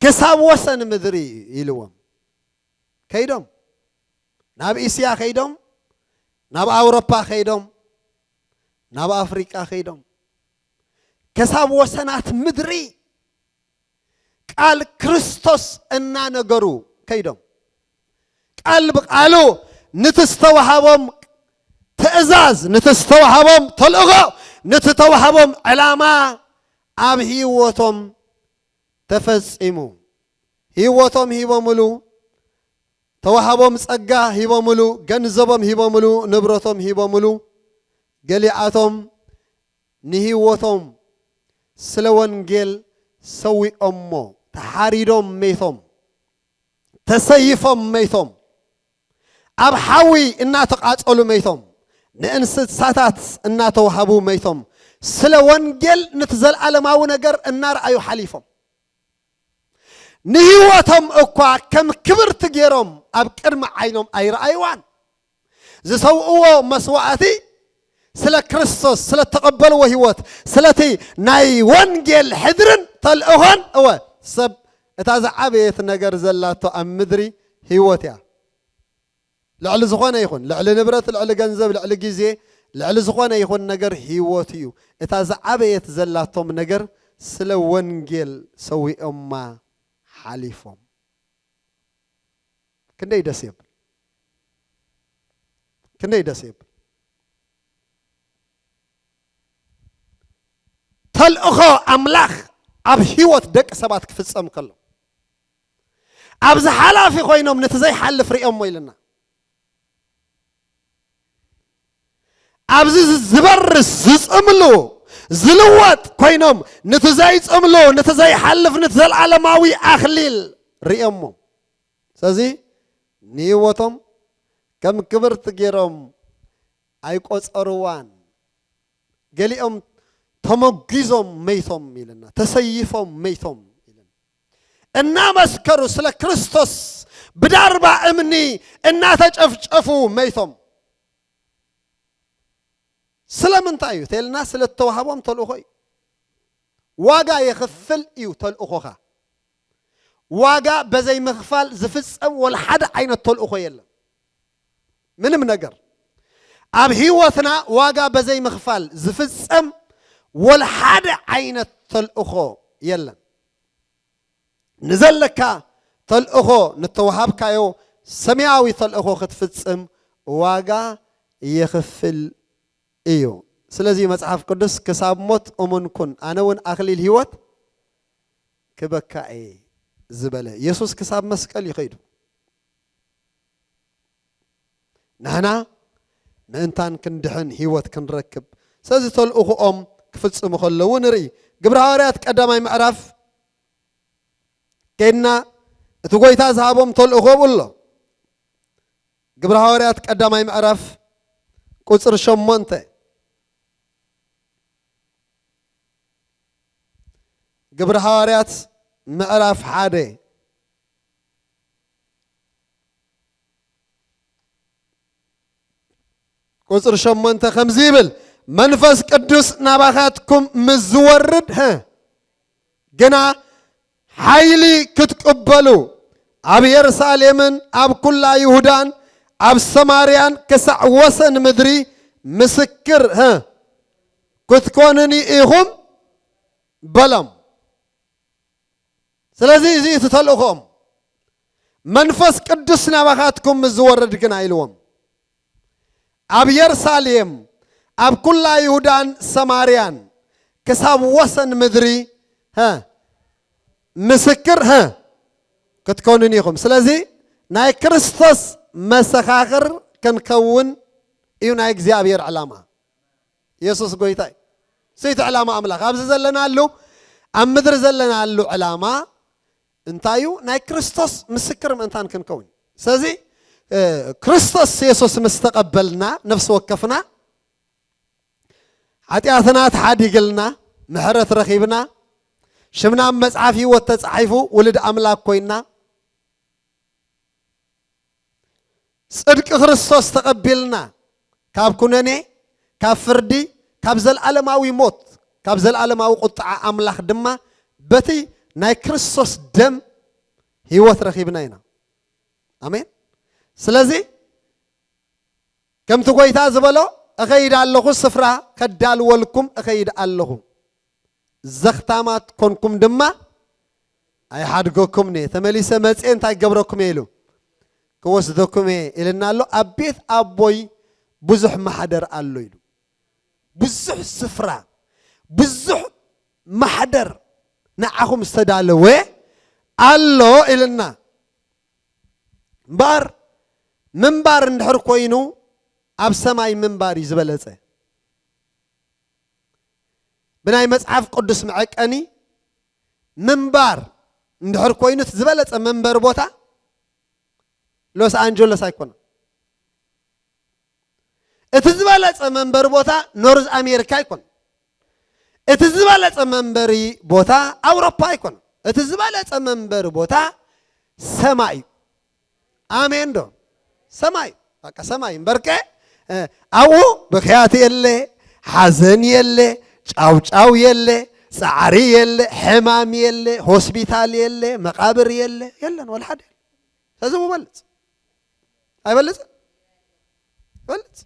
ክሳብ ወሰን ምድሪ ኢልዎም ከይዶም፣ ናብ እስያ ከይዶም፣ ናብ ኣውሮፓ ከይዶም፣ ናብ ኣፍሪቃ ከይዶም፣ ክሳብ ወሰናት ምድሪ ቃል ክርስቶስ እናነገሩ ከይዶም፣ ቃል ብቃሉ ንቲ ዝተዋሃቦም ትእዛዝ፣ ንቲ ዝተዋሃቦም ተልእኾ፣ ንቲ ተዋሃቦም ዕላማ ኣብ ህይወቶም ተፈጺሙ። ህይወቶም ሂቦምሉ፣ ተዋሃቦም ጸጋ ሂቦምሉ፣ ገንዘቦም ሂቦምሉ፣ ንብረቶም ሂቦምሉ። ገሊኣቶም ንህይወቶም ስለ ወንጌል ሰዊኦሞ፣ ተሓሪዶም መይቶም፣ ተሰይፎም መይቶም፣ ኣብ ሓዊ እናተቓጸሉ መይቶም፣ ንእንስሳታት እናተዋሃቡ መይቶም፣ ስለ ወንጌል ንቲ ዘለዓለማዊ ነገር እናረኣዩ ሓሊፎም። ንህይወቶም እኳ ከም ክብርቲ ገይሮም ኣብ ቅድሚ ዓይኖም ኣይረኣይዋን። ዝሰውእዎ መስዋዕቲ ስለ ክርስቶስ፣ ስለ ተቐበልዎ ህይወት፣ ስለቲ ናይ ወንጌል ሕድርን ተልእኾን፣ እወ፣ ሰብ እታ ዝዓበየት ነገር ዘላቶ ኣብ ምድሪ ህይወት እያ። ልዕሊ ዝኾነ ይኹን፣ ልዕሊ ንብረት፣ ልዕሊ ገንዘብ፣ ልዕሊ ግዜ፣ ልዕሊ ዝኾነ ይኹን ነገር ህይወት እዩ። እታ ዝዓበየት ዘላቶም ነገር ስለ ወንጌል ሰዊኦማ ሓሊፎም። ክንደይ ደስ የብል! ክንደይ ደስ የብል! ተልእኾ ኣምላኽ ኣብ ህይወት ደቂ ሰባት ክፍጸም ከሎ፣ ኣብዚ ሓላፊ ኮይኖም ነቲ ዘይሓልፍ ርእዮሞ ኢልና። ኣብዚ ዝበርስ ዝጽምሉ ዝልወጥ ኮይኖም ነቲ ዘይጽምሉ፣ ነቲ ዘይሓልፍ፣ ነቲ ዘለዓለማዊ ኣኽሊል ርእዮሞ። ስለዚ ንህይወቶም ከም ክብርቲ ገይሮም ኣይቆጸርዋን። ገሊኦም ተመጊዞም መይቶም ኢልና፣ ተሰይፎም መይቶም ኢልና፣ እናመስከሩ ስለ ክርስቶስ ብዳርባ እምኒ እናተጨፍጨፉ መይቶም። ስለምንታይ እዩ ተልና? ስለ እተዋህቦም ተልእኾ እዩ። ዋጋ የኽፍል እዩ ተልእኾኻ። ዋጋ በዘይ ምኽፋል ዝፍጸም ወላ ሓደ ዓይነት ተልእኾ የለን። ምንም ነገር ኣብ ህይወትና ዋጋ በዘይ ምኽፋል ዝፍጸም ወላ ሓደ ዓይነት ተልእኾ የለን። ንዘለካ ተልእኾ፣ ንተዋሃብካዮ ሰማያዊ ተልእኾ ክትፍጽም ዋጋ የኽፍል እዩ። ስለዚ መጽሓፍ ቅዱስ "ክሳብ ሞት እሙን ኩን፣ ኣነ እውን ኣኽሊል ህይወት ክበካ እየ" ዝበለ። የሱስ ክሳብ መስቀል እዩ ከይዱ። ንሕና ምእንታን ክንድሕን ህይወት ክንረክብ። ስለዚ ተልእኾኦም ክፍጽሙ ከለዉ ንርኢ። ግብረ ሃዋርያት ቀዳማይ ምዕራፍ ከይድና እቲ ጐይታ ዝሃቦም ተልእኾ ብኡ ኣሎ። ግብረ ሃዋርያት ቀዳማይ ምዕራፍ ቁጽሪ ሸሞንተ። ግብረ ሃዋርያት ምዕራፍ ሓደ ቁጽሪ ሸሞንተ ከምዚ ይብል፣ "መንፈስ ቅዱስ ናባኻትኩም ምስ ዝወርድ፣ ሀ፣ ግና ሓይሊ ክትቅበሉ፣ ኣብ የሩሳሌምን ኣብ ኩላ ይሁዳን ኣብ ሰማርያን ክሳዕ ወሰን ምድሪ ምስክር፣ ሀ፣ ክትኮኑኒ ኢኹም" በሎም። ስለዚ እዚ እቲ ተልእኾኦም፣ "መንፈስ ቅዱስ ናባኻትኩም ምስ ዝወርድ ግና" ኢልዎም፣ "ኣብ የሩሳሌም፣ ኣብ ኩላ ይሁዳን ሰማርያን ክሳብ ወሰን ምድሪ፣ ሀ፣ ምስክር፣ ሀ፣ ክትኮኑኒ ኢኹም።" ስለዚ ናይ ክርስቶስ መሰኻኽር ክንከውን እዩ ናይ እግዚኣብሔር ዕላማ። የሱስ ጐይታ እዩ። እሱ እቲ ዕላማ ኣምላኽ። ኣብዚ ዘለናሉ፣ ኣብ ምድሪ ዘለናሉ ዕላማ እንታይ እዩ? ናይ ክርስቶስ ምስክር ምእንታን ክንከውን። ስለዚ፣ እ፣ ክርስቶስ የሱስ ምስ ተቐበልና፣ ነፍሲ ወከፍና፣ ሓጢኣትና ተሓዲግልና፣ ምሕረት ረኺብና፣ ሽምና ኣብ መጽሓፍ ህይወት ተጻሒፉ፣ ውሉድ ኣምላኽ ኮይንና፣ ጽድቂ ክርስቶስ ተቐቢልና፣ ካብ ኩነኔ፣ ካብ ፍርዲ፣ ካብ ዘለኣለማዊ ሞት፣ ካብ ዘለኣለማዊ ቁጥዓ ኣምላኽ ድማ በቲ ናይ ክርስቶስ ደም ህይወት ረኺብና ኢና። ኣሜን። ስለዚ ከምቲ ጐይታ ዝበሎ፣ "እኸይድ ኣለኹ፣ ስፍራ ከዳልወልኩም እኸይድ ኣለኹ፣ ዘኽታማት ኮንኩም ድማ ኣይሓድገኩምን እየ፣ ተመሊሰ መጽኤ እንታይ ክገብረኩም እየ?" ኢሉ፣ "ክወስደኩም እየ" ኢልና ኣሎ። "ኣብ ቤት ኣቦይ ብዙሕ ማሕደር ኣሎ" ኢሉ። ብዙሕ ስፍራ፣ ብዙሕ ማሕደር ንዓኹም ዝተዳለወ ኣሎ ኢልና። እምበኣር ምንባር እንድሕር ኮይኑ፣ ኣብ ሰማይ ምንባር እዩ ዝበለጸ። ብናይ መጽሓፍ ቅዱስ መዐቀኒ ምንባር እንድሕር ኮይኑ፣ እቲ ዝበለጸ መንበሪ ቦታ ሎስ ኣንጀለስ ኣይኮነን። እቲ ዝበለጸ መንበሪ ቦታ ኖርዝ ኣሜሪካ ኣይኮነን። እቲ ዝበለጸ መንበሪ ቦታ ኣውሮፓ ኣይኮነን። እቲ ዝበለጸ መንበሪ ቦታ ሰማይ እዩ። ኣሜን ዶ? ሰማይ፣ በቃ ሰማይ እምበርከ፣ እ፣ ኣብኡ ብኽያት የለ፣ ሓዘን የለ፣ ጫውጫው የለ፣ ጻዕሪ የለ፣ ሕማም የለ፣ ሆስፒታል የለ፣ መቓብር የለ፣ የለን፣ ወላ ሓደ የለ። ስለዚ ይበልጽ። ኣይበልጽን? ይበልጽ።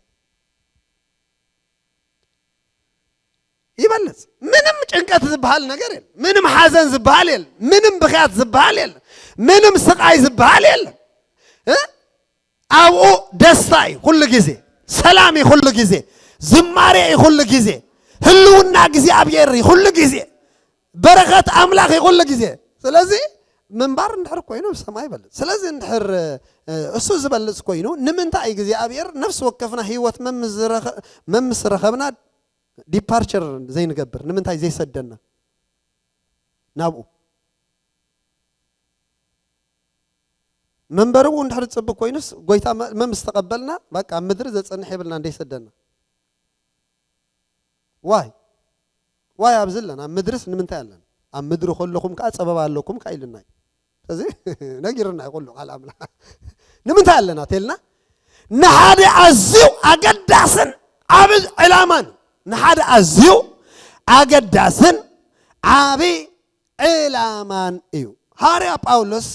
ይበልጽ። ምንም ጭንቀት ዝበሃል ነገር የለን። ምንም ሓዘን ዝበሃል የለን። ምንም ብኽያት ዝበሃል የለን። ምንም ስቓይ ዝበሃል የለን። እ? ኣብኡ ደስታ እዩ ኩሉ ግዜ፣ ሰላም እዩ ኩሉ ግዜ፣ ዝማሬ እዩ ኩሉ ግዜ፣ ህልውና እግዚኣብሔር እዩ ኩሉ ግዜ። በረኸት ኣምላኽ እዩ ኩሉ ግዜ። ስለዚ ምንባር እንድሕር ኮይኑ ኣብ ሰማይ ይበልጽ። ስለዚ እንድሕር፣ እ፣ እሱ ዝበልጽ ኮይኑ ንምንታይ እግዚኣብሔር ነፍሲ ወከፍና ህይወት መምዝረኸ-፣ መምስ ረኸብና ዲፓርቸር ዘይንገብር? ንምንታይ ዘይሰደና ናብኡ? መንበሪ እውን እንድሕር ጽቡቅ ኮይኑስ ጎይታ መ-፣ መምስ ተቐበልና፣ በቃ ኣብ ምድሪ ዘጸንሕ የብልና እንደይሰደና። ዋይ? ዋይ ኣብዚ ኣለና? ኣብ ምድርስ ንምንታይ ኣለና? ኣብ ምድሪ ከለኹም ከኣ ጸበባ ኣለኩም ከኣ ኢሉና እዩ። ስለዚ ነጊርና እዩ ኩሉ ቃል ኣምላኽ። ንምንታይ ኣለና ተልና? ንሓደ ኣዝዩ ኣገዳስን ዓቢ ዕላማን፣ ንሓደ ኣዝዩ ኣገዳስን ዓቢ ዕላማን እዩ። ሃዋርያ ጳውሎስ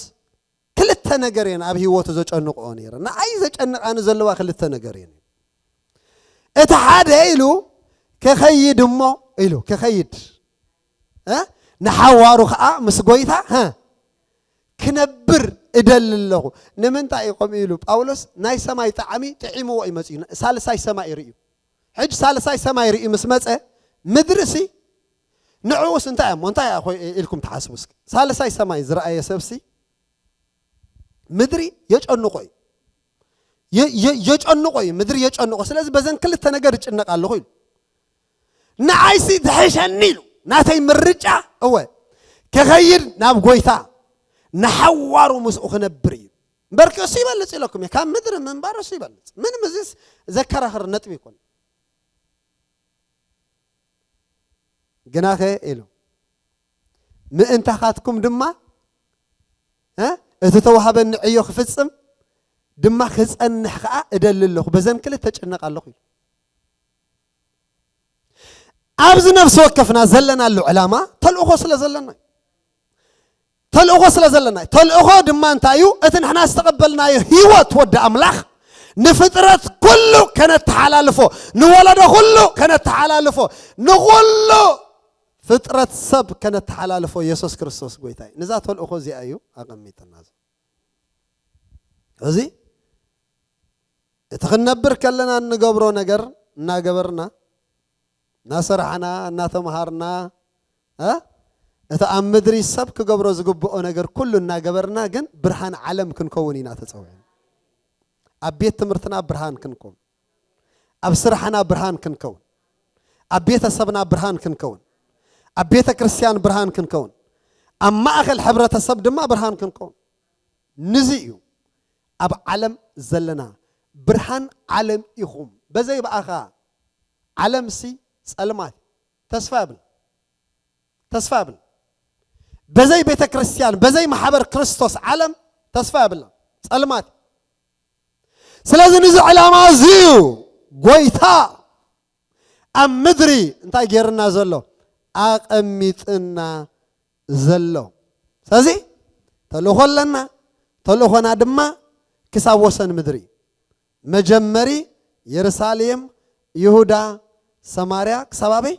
ክልተ ነገር እየን ኣብ ህይወቱ ዘጨንቕኦ ነይረ። ንዓይ ዘጨንቓኒ ዘለዋ ክልተ ነገር እየን። እቲ ሓደ ኢሉ፣ "ክኸይድ እሞ" ኢሉ፣ "ክኸይድ፣ እ፣ ንሓዋሩ ኸዓ ምስ ጎይታ፣ እ፣ ክነብር እደሊ ኣለኹ።" ንምንታይ እዩ ከምኡ ኢሉ? ጳውሎስ ናይ ሰማይ ጣዕሚ ጥዒምዎ እዩ መጺኡ። ሳልሳይ ሰማይ ርእዩ። ሕጂ ሳልሳይ ሰማይ ርእዩ ምስ መጸ፣ ምድሪ ሲ ንዕኡስ እንታይ እሞ እንታይ እያ ኮይ-፣ ኢልኩም ትሓስቡ እስኪ? ሳልሳይ ሰማይ ዝረኣየ ሰብሲ ምድሪ የጨንቆ እዩ። የ-፣ የ-፣ የጨንቆ እዩ። ምድሪ የጨንቆ። ስለዚ በዘን ክልተ ነገር እጭነቕ ኣለኹ ኢሉ። ንዓይሲ ዝሕሸኒ ኢሉ። ናተይ ምርጫ፣ እወ፣ ክኸይድ ናብ ጎይታ፣ ንሓዋሩ ምስኡ ክነብር እዩ። እምበርኪ እሱ ይበልጽ ኢለኩም እየ። ካብ ምድሪ ምንባር እሱ ይበልጽ። ምንም እዚስ ዘከራኽር ነጥቢ ይኮን። ግናኸ ኢሉ፣ "ምእንታኻትኩም ድማ፣ እ፣ እቲ ተዋህበኒ ዕዮ ክፍጽም ድማ ክጸንሕ ከኣ እደሊ ኣለኹ፣ በዘን ክልተ እጭነቕ ኣለኹ" ኢሉ። ኣብዚ ነፍሲ ወከፍና ዘለናሉ ዕላማ ተልእኾ ስለ ዘለና እዩ። ተልእኾ ስለ ዘለና እዩ። ተልእኾ ድማ እንታይ እዩ? እቲ ንሕና ዝተቐበልናዮ ህይወት ወዲ ኣምላኽ ንፍጥረት ኩሉ ከነተሓላልፎ፣ ንወለዶ ኩሉ ከነተሓላልፎ፣ ንኹሉ ፍጥረት ሰብ ከነተሓላልፎ የሱስ ክርስቶስ ጎይታ እዩ። ነዛ ተልእኾ እዚኣ እዩ ኣቐሚጥና። እዚ እቲ ክንነብር ከለና እንገብሮ ነገር እናገበርና፣ እናሰራሕና፣ እናተምሃርና፣ እ፣ እቲ ኣብ ምድሪ ሰብ ክገብሮ ዝግብኦ ነገር ኩሉ እናገበርና ግን ብርሃን ዓለም ክንከውን ኢና ተጸዊዕና። ኣብ ቤት ትምህርትና ብርሃን ክንከውን፣ ኣብ ስራሕና ብርሃን ክንከውን፣ ኣብ ቤተሰብና ብርሃን ክንከውን፣ ኣብ ቤተ ክርስቲያን ብርሃን ክንከውን፣ ኣብ ማእከል ሕብረተሰብ ድማ ብርሃን ክንከውን። ንዚ እዩ ኣብ ዓለም ዘለና ብርሃን ዓለም ኢኹም። በዘይ ብኣኻ ዓለምሲ ጸልማት ተስፋ የብላ፣ ተስፋ የብላ። በዘይ ቤተ ክርስቲያን፣ በዘይ ማሕበር ክርስቶስ ዓለም ተስፋ የብላ፣ ጸልማት። ስለዚ ንዚ ዕላማ እዚ እዩ ጎይታ ኣብ ምድሪ እንታይ ጌርና ዘሎ? ኣቐሚጥና ዘሎ። ስለዚ ተልእኾ ኣለና። ተልእኾና ድማ ክሳብ ወሰን ምድሪ፣ መጀመሪ የሩሳሌም፣ ይሁዳ፣ ሰማርያ፣ ክሳብ ኣበይ?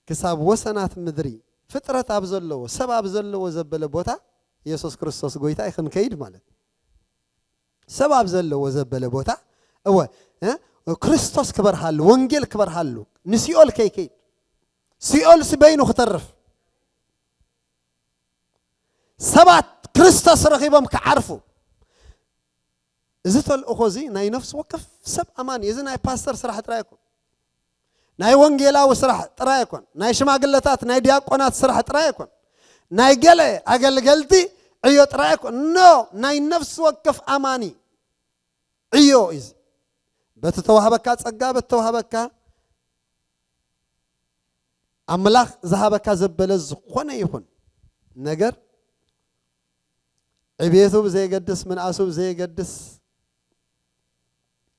ክሳብ ወሰናት ምድሪ፣ ፍጥረት ኣብ ዘለዎ፣ ሰብ ኣብ ዘለዎ ዘበለ ቦታ የሱስ ክርስቶስ ጎይታ እዩ ክንከይድ ማለት እዩ። ሰብ ኣብ ዘለዎ ዘበለ ቦታ፣ እወ፣ እ፣ ክርስቶስ ክበርሃሉ፣ ወንጌል ክበርሃሉ፣ ንሲኦል ከይከይድ፣ ሲኦል ሲ በይኑ ክተርፍ፣ ሰባት ክርስቶስ ረኺቦም ክዓርፉ። እዚ ተልእኾ እዚ ናይ ነፍሲ ወከፍ ሰብ ኣማኒ፣ እዚ ናይ ፓስተር ስራሕ ጥራይ ኣይኮን። ናይ ወንጌላዊ ስራሕ ጥራይ ኣይኮን። ናይ ሽማግለታት፣ ናይ ዲያቆናት ስራሕ ጥራይ ኣይኮን። ናይ ገለ ኣገልገልቲ ዕዮ ጥራይ ኣይኮን። ኖ፣ ናይ ነፍሲ ወከፍ ኣማኒ ዕዮ እዩ እዚ። በቲ ተዋህበካ ጸጋ፣ በቲ ተዋህበካ ኣምላኽ ዝሃበካ ዘበለ ዝኾነ ይኹን ነገር፣ ዕቤቱ ብዘየገድስ፣ ምንኣሱ ብዘየገድስ፣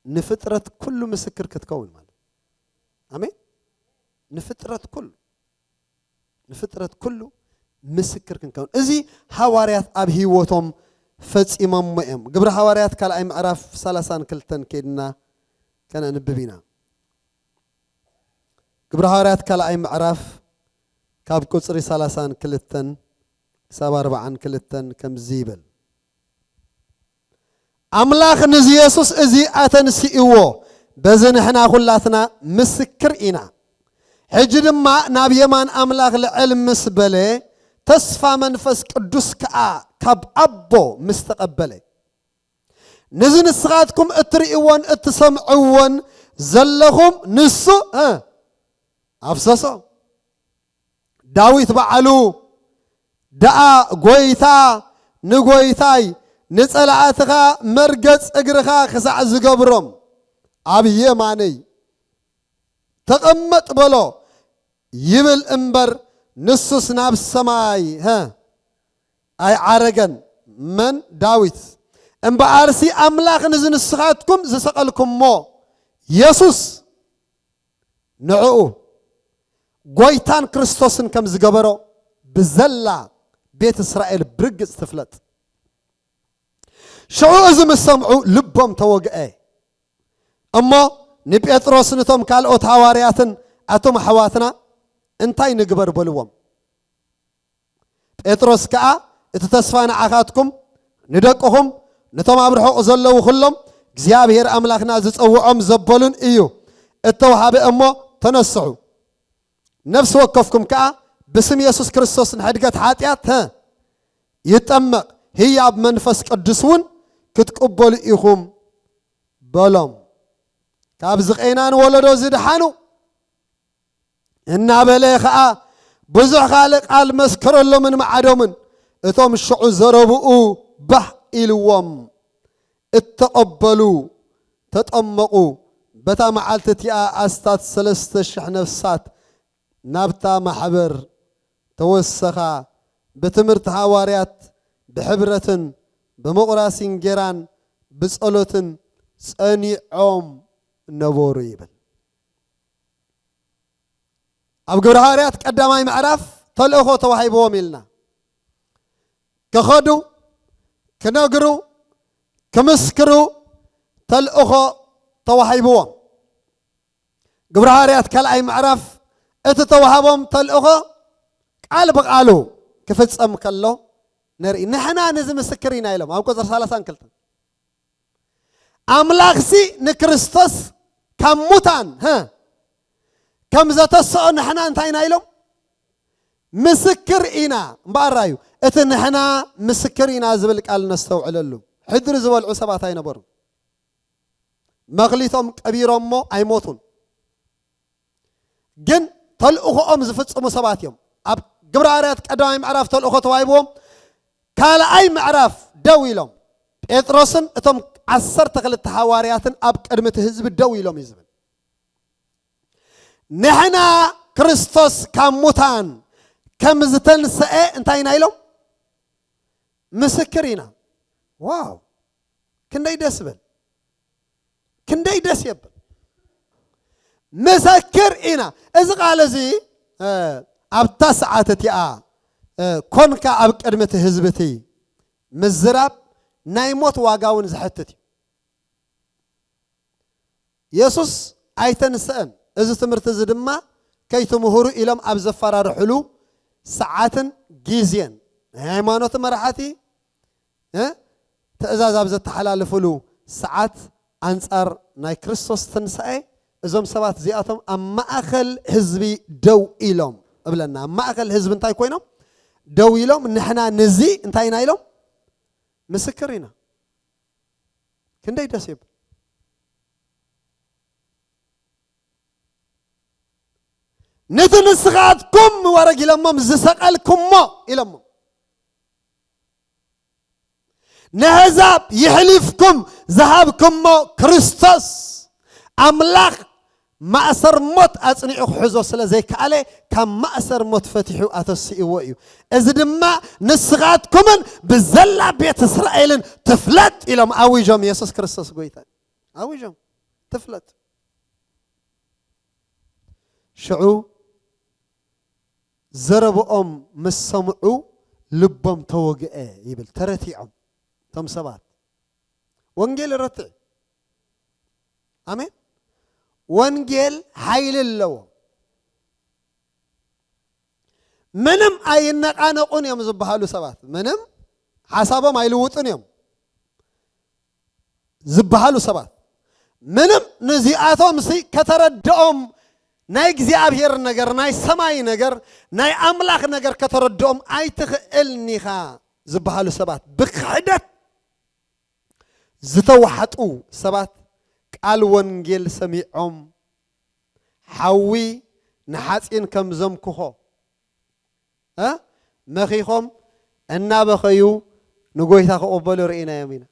ንፍጥረት ኩሉ ምስክር ክትከውን ማለት። ኣሜን። ንፍጥረት ኩሉ፣ ንፍጥረት ኩሉ ምስክር ክንከውን። እዚ ሃዋርያት ኣብ ህይወቶም ፈጺሞሞ እዮም። ግብሪ ሃዋርያት ካልኣይ ምዕራፍ ሰላሳን ክልተን ከይድና ከነንብብ ኢና። ግብሪ ሃዋርያት ካልኣይ ምዕራፍ ካብ ቁጽሪ ሰላሳን ክልተን ክሳብ ኣርባዓን ክልተን ከምዚ ይብል። ኣምላኽ ንዚ የሱስ እዚ ኣተንሲእዎ፣ በዚ ንሕና ኹላትና ምስክር ኢና። ሕጂ ድማ ናብ የማን ኣምላኽ ልዕል ምስ በለ፣ ተስፋ መንፈስ ቅዱስ ከኣ ካብ ኣቦ ምስ ተቐበለ፣ ነዚ ንስኻትኩም እትርእይዎን እትሰምዕዎን ዘለኹም ንሱ፣ እ፣ ኣፍሰሶ። ዳዊት በዓሉ ደኣ ጎይታ ንጎይታይ፣ ንጸላእትኻ መርገጽ እግርኻ ክሳዕ ዝገብሮም፣ ኣብ የማነይ ተቐመጥ በሎ ይብል እምበር፣ ንሱስ ናብ ሰማይ፣ ሀ፣ ኣይዓረገን። መን? ዳዊት። እምበኣርሲ ኣምላኽ ንዚ ንስኻትኩም ዝሰቐልኩሞ የሱስ ንዕኡ ጎይታን ክርስቶስን ከም ዝገበሮ ብዘላ ቤት እስራኤል ብርግጽ ትፍለጥ። ሽዑ እዚ ምስ ሰምዑ ልቦም ተወግአ። እሞ ንጴጥሮስ፣ ንቶም ካልኦት ሃዋርያትን ኣቶም ኣሕዋትና እንታይ ንግበር በልዎም። ጴጥሮስ ከኣ፣ እቲ ተስፋ ንዓኻትኩም፣ ንደቅኹም፣ ነቶም ኣብ ርሑቕ ዘለዉ ኹሎም፣ እግዚኣብሔር ኣምላኽና ዝጸውዖም ዘበሉን እዩ። እተውሃበ እሞ ተነስሑ። ነፍሲ ወከፍኩም ከኣ ብስም የሱስ ክርስቶስ ንሕድገት ሓጢኣት፣ ሀ፣ ይጠመቕ፣ ህያብ መንፈስ ቅዱስ እውን ክትቅበሉ ኢኹም በሎም። ካብ ዝቐይናን ወለዶ ዝድሓኑ እናበለ ኸኣ ብዙሕ ካልእ ቃል መስከረሎምን መዓዶምን። እቶም ሽዑ ዘረብኡ ባህ ኢልዎም፣ እተቐበሉ ተጠመቑ። በታ መዓልቲ እቲኣ ኣስታት ሰለስተ ሽሕ ነፍሳት ናብታ ማሕበር ተወሰኻ። ብትምህርቲ ሃዋርያት፣ ብሕብረትን ብምቑራስ እንጌራን ብጸሎትን ጸኒዖም ነበሩ ይብል። ኣብ ግብረ ሃዋርያት ቀዳማይ ምዕራፍ ተልእኾ ተዋሂብዎም ኢልና። ክኸዱ፣ ክነግሩ፣ ክምስክሩ ተልእኾ ተዋሂብዎም። ግብረ ሃዋርያት ካልኣይ ምዕራፍ እቲ ተዋህቦም ተልእኾ ቃል ብቓሉ ክፍጸም ከሎ ንርኢ። ንሕና ነዚ ምስክር ኢና ኢሎም ኣብ ቁጽሪ ሰላሳን ክልተን። ኣምላኽሲ ንክርስቶስ ካብ ሙታን፣ ሀ፣ ከም ዘተስኦ ንሕና እንታይ ኢና ኢሎም? ምስክር ኢና። እምበኣር እዩ እቲ ንሕና ምስክር ኢና ዝብል ቃል ነስተውዕለሉ። ሕድሪ ዝበልዑ ሰባት ኣይነበሩን። መኽሊቶም ቀቢሮሞ ኣይሞቱን። ግን ተልእኾኦም ዝፍጽሙ ሰባት እዮም። ኣብ ግብረ ሃዋርያት ቀዳማይ ምዕራፍ ተልእኾ ተዋሂብዎም፣ ካልኣይ ምዕራፍ ደው ኢሎም። ጴጥሮስን እቶም ዓሰርተ ክልተ ሃዋርያትን ኣብ ቅድሚ እቲ ህዝቢ ደው ኢሎም እዩ ዝብል። ንሕና ክርስቶስ ካብ ሙታን ከም ዝተንስአ እንታይ ኢና ኢሎም? ምስክር ኢና። ዋው! ክንደይ ደስ ይብል! ክንደይ ደስ የብል! ምስክር ኢና። እዚ ቃል እዚ፣ እ፣ ኣብታ ሰዓት እቲኣ፣ እ፣ ኮንካ ኣብ ቅድሚ እቲ ህዝቢ እቲ ምዝራብ ናይ ሞት ዋጋ እውን ዘሕትት እዩ። የሱስ ኣይተንስአን። እዚ ትምህርቲ እዚ ድማ ከይትምህሩ ኢሎም ኣብ ዘፈራርሕሉ ሰዓትን ግዜን፣ ናይ ሃይማኖት መራሕቲ፣ እ፣ ትእዛዝ ኣብ ዘተሓላልፍሉ ሰዓት፣ ኣንጻር ናይ ክርስቶስ ትንሳኤ እዞም ሰባት እዚኣቶም ኣብ ማእከል ህዝቢ ደው ኢሎም እብለና። ኣብ ማእከል ህዝቢ እንታይ ኮይኖም? ደው ኢሎም፣ ንሕና ንዚ እንታይ ኢና ኢሎም? ምስክር ኢና። ክንደይ ደስ ይብል! ነቲ ንስኻትኩም ወረግ ኢሎሞም ዝሰቐልኩሞ ኢሎሞም። ነህዛብ ይሕሊፍኩም ዝሃብኩሞ ክርስቶስ ኣምላኽ ማእሰር ሞት ኣጽኒዑ ክሕዞ ስለ ዘይከኣለ፣ ካብ ማእሰር ሞት ፈቲሑ ኣተሲእዎ እዩ። እዚ ድማ ንስኻትኩምን ብዘላ ቤት እስራኤልን ትፍለጥ ኢሎም ኣዊጆም። የሱስ ክርስቶስ ጎይታ ኣዊጆም። ትፍለጥ። ሽዑ ዘረብኦም ምስ ሰምዑ ልቦም ተወግአ ይብል። ተረቲዖም እቶም ሰባት። ወንጌል ረትዕ። ኣሜን። ወንጌል ሓይሊ ኣለዎ። ምንም ኣይነቃነቁን እዮም ዝበሃሉ ሰባት፣ ምንም ሓሳቦም ኣይልውጡን እዮም ዝበሃሉ ሰባት፣ ምንም ንዚኣቶም ሲ ከተረድኦም ናይ እግዚኣብሔር ነገር፣ ናይ ሰማይ ነገር፣ ናይ ኣምላኽ ነገር ከተረድኦም ኣይትኽእልን ኢኻ ዝበሃሉ ሰባት ብክሕደት ዝተዋሕጡ ሰባት ቃል ወንጌል ሰሚዖም ሓዊ ንሓፂን ከም ዘምክኾ እ መኺኾም እናበኸዩ ንጎይታ ክቕበሉ ርኢናዮም ኢና።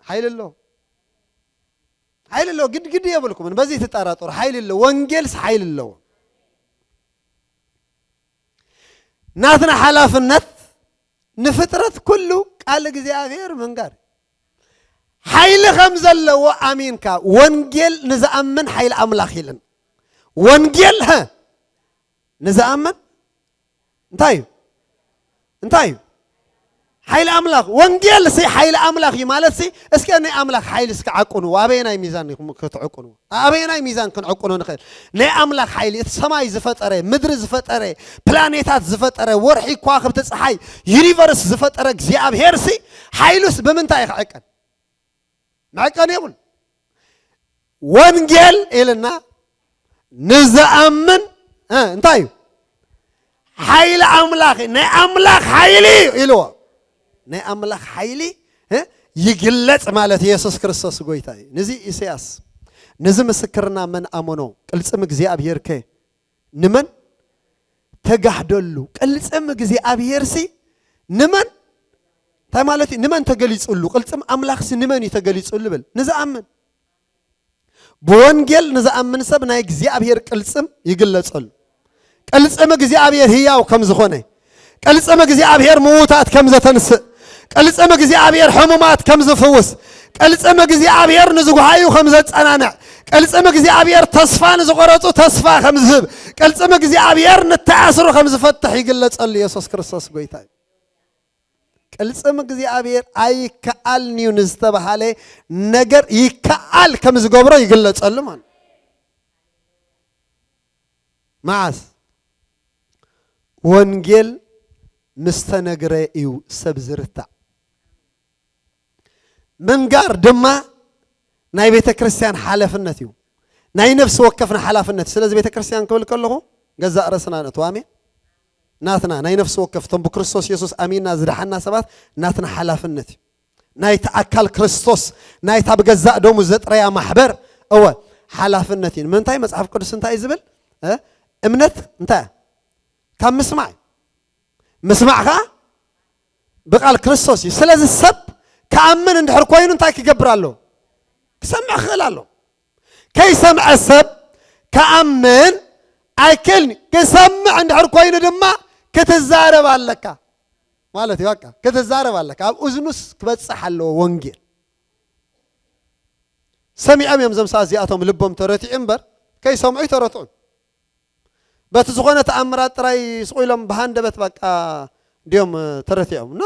ሓይሊ ኣሎ፣ ሓይሊ ኣሎ። ግድግድ የብልኩምን በዚ ትጠራጠሩ። ሓይሊ ኣሎ። ወንጌልስ ሓይሊ ኣለዎ። ናትና ሓላፍነት ንፍጥረት ኩሉ ቃል እግዚኣብሔር መንጋር ሓይሊ ከም ዘለዎ ኣሚንካ ወንጌል ንዝኣምን ሓይሊ ኣምላኽ ኢልን ወንጌል ሀ ንዝኣምን እንታይ እዩ? እንታይ እዩ? ሓይሊ ኣምላኽ። ወንጌል ሲ ሓይሊ ኣምላኽ እዩ ማለት ሲ። እስከ ናይ ኣምላኽ ሓይሊ እስከ ዓቁንዎ። ኣበየናይ ሚዛን ኢኹም ክትዕቁንዎ? ኣበየናይ ሚዛን ክንዕቁኖ ንኽእል? ናይ ኣምላኽ ሓይሊ፣ እቲ ሰማይ ዝፈጠረ፣ ምድሪ ዝፈጠረ፣ ፕላኔታት ዝፈጠረ፣ ወርሒ፣ ከዋኽብቲ፣ ፀሓይ፣ ዩኒቨርስ ዝፈጠረ እግዚኣብሔር ሲ ሓይሉስ ብምንታይ እዩ ክዕቀን? መዕቀኒ የብሉ። ወንጌል ኢልና ንዝኣምን እ፣ እንታይ እዩ? ሓይሊ ኣምላኽ እዩ። ናይ ኣምላኽ ሓይሊ እዩ ኢልዎ። ናይ ኣምላኽ ሓይሊ እ፣ ይግለጽ ማለት ኢየሱስ ክርስቶስ ጎይታ እዩ። ንዚ ኢሳያስ፣ ንዚ ምስክርና መን ኣመኖ? ቅልጽም እግዚኣብሔር ከ ንመን ተጋህደሉ? ቅልጽም እግዚኣብሔር ሲ ንመን እንታይ ማለት እዩ? ንመን ተገሊጹሉ? ቅልጽም ኣምላኽ ሲ ንመን እዩ ተገሊጹሉ? ብል ንዝኣምን ብወንጌል ንዝኣምን ሰብ ናይ እግዚኣብሔር ቅልጽም ይግለጸሉ። ቅልጽም እግዚኣብሔር ህያው ከም ዝኾነ፣ ቅልጽም እግዚኣብሔር ምዉታት ከም ዘተንስእ፣ ቅልጽም እግዚኣብሔር ሕሙማት ከም ዝፍውስ፣ ቅልጽም እግዚኣብሔር ንዝጓሃዩ ከም ዘጸናንዕ፣ ቅልጽም እግዚኣብሔር ተስፋ ንዝቆረጹ ተስፋ ከም ዝህብ፣ ቅልጽም እግዚኣብሔር ንተኣስሩ ከም ዝፈትሕ ይግለጸሉ። ኢየሱስ ክርስቶስ ጎይታ እዩ። ቅልጽም እግዚኣብሔር ኣይከኣልን እዩ ንዝተባሃለ ነገር ይከኣል ከም ዝገብሮ ይግለጸሉ ማለት። መዓስ? ወንጌል ምስ ተነግረ እዩ ሰብ ዝርታዕ። ምንጋር ድማ ናይ ቤተ ክርስቲያን ሓላፍነት እዩ። ናይ ነፍሲ ወከፍና ሓላፍነት። ስለዚ ቤተ ክርስቲያን ክብል ከለኹ ገዛእ ርእስና ነእትዎ። ኣሜን። ናትና ናይ ነፍሲ ወከፍ እቶም ብክርስቶስ የሱስ ኣሚንና ዝደሓና ሰባት ናትና ሓላፍነት እዩ። ናይቲ ኣካል ክርስቶስ፣ ናይታ ብገዛእ ደሙ ዘጥረያ ማሕበር፣ እወ፣ ሓላፍነት እዩ። ንምንታይ? መጽሓፍ ቅዱስ እንታይ እዩ ዝብል? እ? እምነት እንታይ እያ? ካብ ምስማዕ እዩ። ምስማዕ ኸዓ ብቃል ክርስቶስ እዩ። ስለዚ ሰብ ክኣምን እንድሕር ኮይኑ እንታይ ክገብር ኣለዎ? ክሰምዕ ክኽእል ኣለዎ። ከይሰምዐ ሰብ ክኣምን ኣይክእልን እዩ። ክሰምዕ እንድሕር ኮይኑ ድማ ክትዛረብ ኣለካ ማለት እዩ። በቃ ክትዛረብ ኣለካ። ኣብ እዝኑስ ክበጽሕ ኣለዎ ወንጌል። ሰሚዖም እዮም እዞም ሰባት እዚኣቶም ልቦም ተረቲዑ እምበር ከይሰምዑ ይተረትዑ። በቲ ዝኾነ ተኣምራት ጥራይ ስቕ ኢሎም ብሃንደበት በቃ ድዮም ተረቲዖም። ኖ።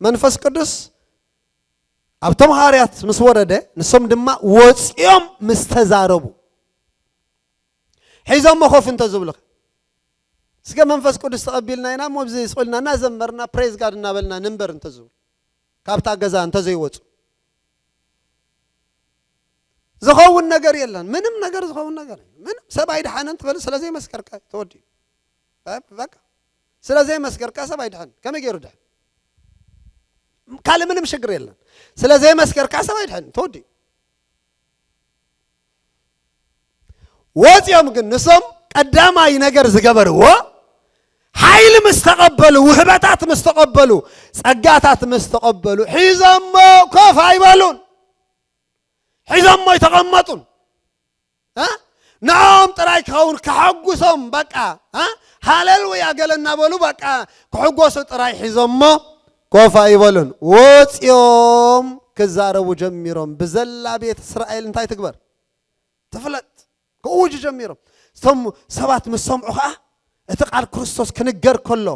መንፈስ ቅዱስ ኣብቶም ሃዋርያት ምስ ወረደ ንሶም ድማ ወፂኦም ምስ ተዛረቡ ሒዞሞ ኮፍ እንተዝብሉ እስከ መንፈስ ቅዱስ ተቐቢልና ኢና እሞ ኣብዚ ስቕ ኢልና እናዘመርና ፕሬዝ ጋድ እናበልና ንንበር እንተዝብሉ ካብታ ገዛ እንተዘይወፁ ዝኸውን ነገር የለን። ምንም ነገር ዝኸውን ነገር የለን። ምንም ሰብ ኣይድሓነን ትበል ስለ ዘይመስከርካ ተወዲኡ። በቃ ስለ ዘይመስከርካ ሰብ ኣይድሓን። ከመይ ገይሩ ድሕን? ካልእ ምንም ሽግር የለን። ስለ ዘይመስከርካ ሰብ ኣይድሓን ተወዲኡ። ወፂኦም ግን ንሶም ቀዳማይ ነገር ዝገበርዎ ሓይሊ ምስ ተቐበሉ፣ ውህበታት ምስ ተቐበሉ፣ ጸጋታት ምስ ተቐበሉ ሒዞሞ ኮፍ ኣይበሉን። ሒዞሞ ኣይተቐመጡን። እ? ንዕኦም ጥራይ ክኸውን ከሐጉሶም በቃ እ? ሃሌሉያ ገለ እናበሉ በቃ ክሕጎሱ ጥራይ ሒዞሞ ኮፍ ኣይበሉን። ወፂኦም ክዛረቡ ጀሚሮም። ብዘላ ቤት እስራኤል እንታይ ትግበር? ትፍለጥ። ክእውጁ ጀሚሮም። እቶም ሰባት ምስ ሰምዑ ኸዓ እቲ ቃል ክርስቶስ ክንገር ከሎ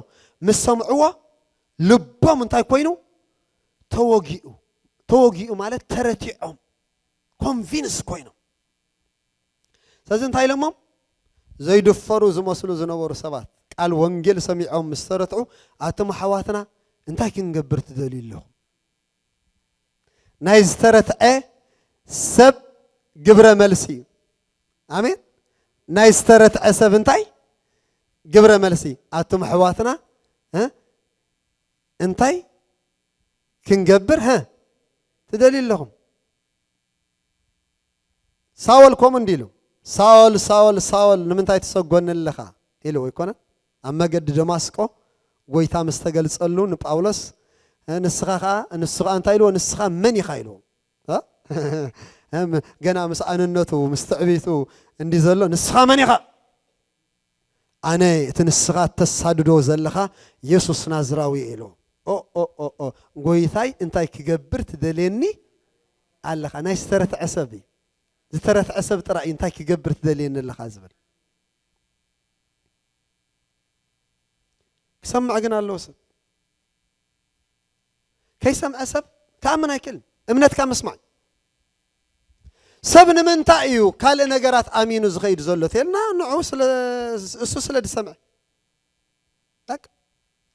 ምስ ሰምዕዎ ልቦም እንታይ ኮይኑ? ተወጊኡ። ተወጊኡ ማለት ተረቲዖም ኮንቪንስ ኮይኖም። ስለዚ እንታይ ኢሎሞም? ዘይድፈሩ ዝመስሉ ዝነበሩ ሰባት ቃል ወንጌል ሰሚዖም ምስ ተረትዑ ኣቶም ኣሕዋትና እንታይ ክንገብር ትደልዩ ኣለኹም? ናይ ዝተረትዐ ሰብ ግብረ መልሲ እዩ። ኣሜን። ናይ ዝተረትዐ ሰብ እንታይ ግብረ መልሲ? ኣቱም ኣሕዋትና፣ እ? እንታይ ክንገብር፣ ሀ፣ ትደልዩ ኣለኹም? ሳወል ከምኡ እንዲ ኢሉ፣ "ሳወል፣ ሳወል፣ ሳወል፣ ንምንታይ ትሰጎኒ ኣለኻ?" ኢሉ ኣይኮነን? ኣብ መገዲ ደማስቆ ጎይታ ምስ ተገልጸሉ ንጳውሎስ፣ እ፣ ንስኻ ኸኣ፣ ንሱ ኸኣ እንታይ ኢልዎ? "ንስኻ መን ኢኻ?" ኢልዎ። እ? እም፣ ገና ምስ ኣንነቱ፣ ምስ ትዕቢቱ እንዲ ዘሎ፣ "ንስኻ መን ኢኻ?" "ኣነ እቲ ንስኻ እተሳድዶ ዘለኻ የሱስ ናዝራዊ እየ" ኢልዎ። "ኦ፣ ኦ፣ ኦ፣ ኦ፣ ጎይታይ እንታይ ክገብር ትደልየኒ ኣለኻ?" ናይ ዝተረትዐ ሰብ እዩ። ዝተረትዐ ሰብ ጥራይ እዩ "እንታይ ክገብር ትደልየኒ ኣለኻ?" ዝብል። ክሰምዕ ግን ኣለዎ ሰብ። ከይሰምዐ ሰብ ክኣምን ኣይክእልን። እምነትካ ምስማዕ። ሰብ ንምንታይ እዩ ካልእ ነገራት ኣሚኑ ዝኸይድ ዘሎ ተልና፣ ንዑ ስለ፣ እሱ ስለ ዝሰምዐ። በቃ፣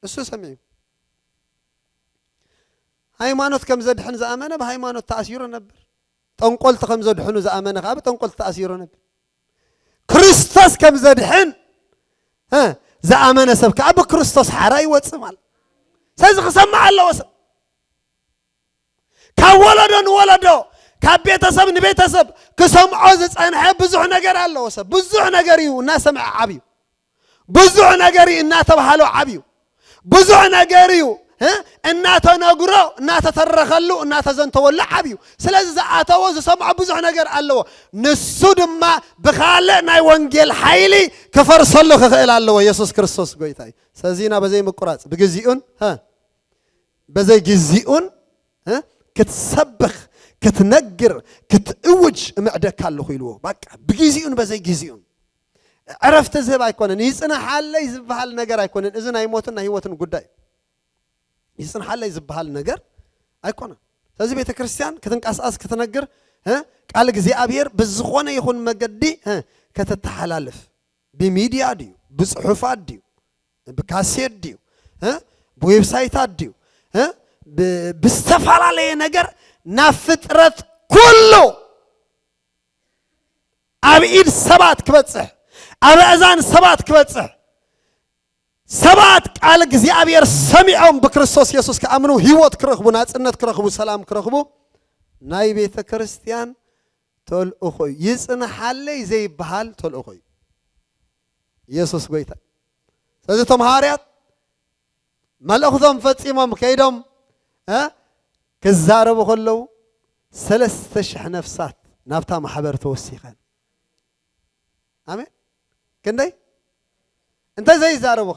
እሱ ሰሚዑ። ሃይማኖት ከም ዘድሕን ዝኣመነ ብሃይማኖት ተኣሲሩ ነበር። ጠንቆልቲ ከም ዘድሕኑ ዝኣመነ ከዓ ብጠንቆልቲ ተኣሲሩ ነበር። ክርስቶስ ከም ዘድሕን፣ እ፣ ዝኣመነ ሰብ ከዓ ብክርስቶስ ሓራ ይወፅእ ማለት። ስለዚ ክሰምዕ ኣለዎ ሰብ። ካብ ወለዶ ንወለዶ፣ ካብ ቤተሰብ ንቤተሰብ ክሰምዖ ዝጸንሐ ብዙሕ ነገር ኣለዎ ሰብ። ብዙሕ ነገር እዩ እናሰምዐ ዓብዩ። ብዙሕ ነገር እዩ እናተባሃሎ ዓብዩ። ብዙሕ ነገር እዩ፣ እ፣ እናተነግሮ፣ እናተተረኸሉ፣ እናተዘንተወሉ ዓብዩ። ስለዚ ዝኣተዎ ዝሰምዖ ብዙሕ ነገር ኣለዎ። ንሱ ድማ ብኻልእ ናይ ወንጌል ሓይሊ ክፈርሰሉ ክኽእል ኣለዎ። የሱስ ክርስቶስ ጎይታ እዩ። ስለዚ ኢና በዘይ ምቁራጽ ብግዚኡን፣ እ፣ በዘይ ግዚኡን፣ እ፣ ክትሰብኽ፣ ክትነግር፣ ክትእውጅ እምዕደካ ኣለኹ ኢልዎ። በቃ ብግዚኡን በዘይ ግዚኡን። ዕረፍቲ ዝህብ ኣይኮነን። ይጽንሓለይ ዝበሃል ነገር ኣይኮነን። እዚ ናይ ሞትን ናይ ህይወትን ጉዳይ። ይጽንሓለይ ዝበሃል ነገር ኣይኮነን። ስለዚ ቤተ ክርስቲያን ክትንቀሳቐስ፣ ክትነግር፣ እ፣ ቃል እግዚኣብሔር ብዝኾነ ይኹን መገዲ፣ እ፣ ከተተሓላልፍ፣ ብሚድያ ድዩ፣ ብጽሑፋት ድዩ፣ ብካሴት ድዩ፣ እ፣ ብዌብሳይታት ድዩ፣ እ፣ ብ-፣ ብዝተፈላለየ ነገር ናብ ፍጥረት ኩሉ፣ ኣብ ኢድ ሰባት ክበጽሕ፣ ኣብ ኣእዛን ሰባት ክበጽሕ፣ ሰባት ቃል እግዚኣብሔር ሰሚዖም ብክርስቶስ የሱስ ክኣምኑ፣ ህይወት ክረኽቡ፣ ናጽነት ክረኽቡ፣ ሰላም ክረኽቡ፣ ናይ ቤተ ክርስቲያን ተልእኾ እዩ። ይጽንሓለይ ዘይበሃል ተልእኾ እዩ። የሱስ ጎይታ። ስለዚ እቶም ሃዋርያት መልእኽቶም ፈጺሞም ከይዶም፣ እ፣ ክዛረቡ ከለዉ፣ ሰለስተ ሽሕ ነፍሳት ናብታ ማሕበር ተወሲኸን። ኣሜን። ክንደይ? እንተ ዘይዛረቡ፣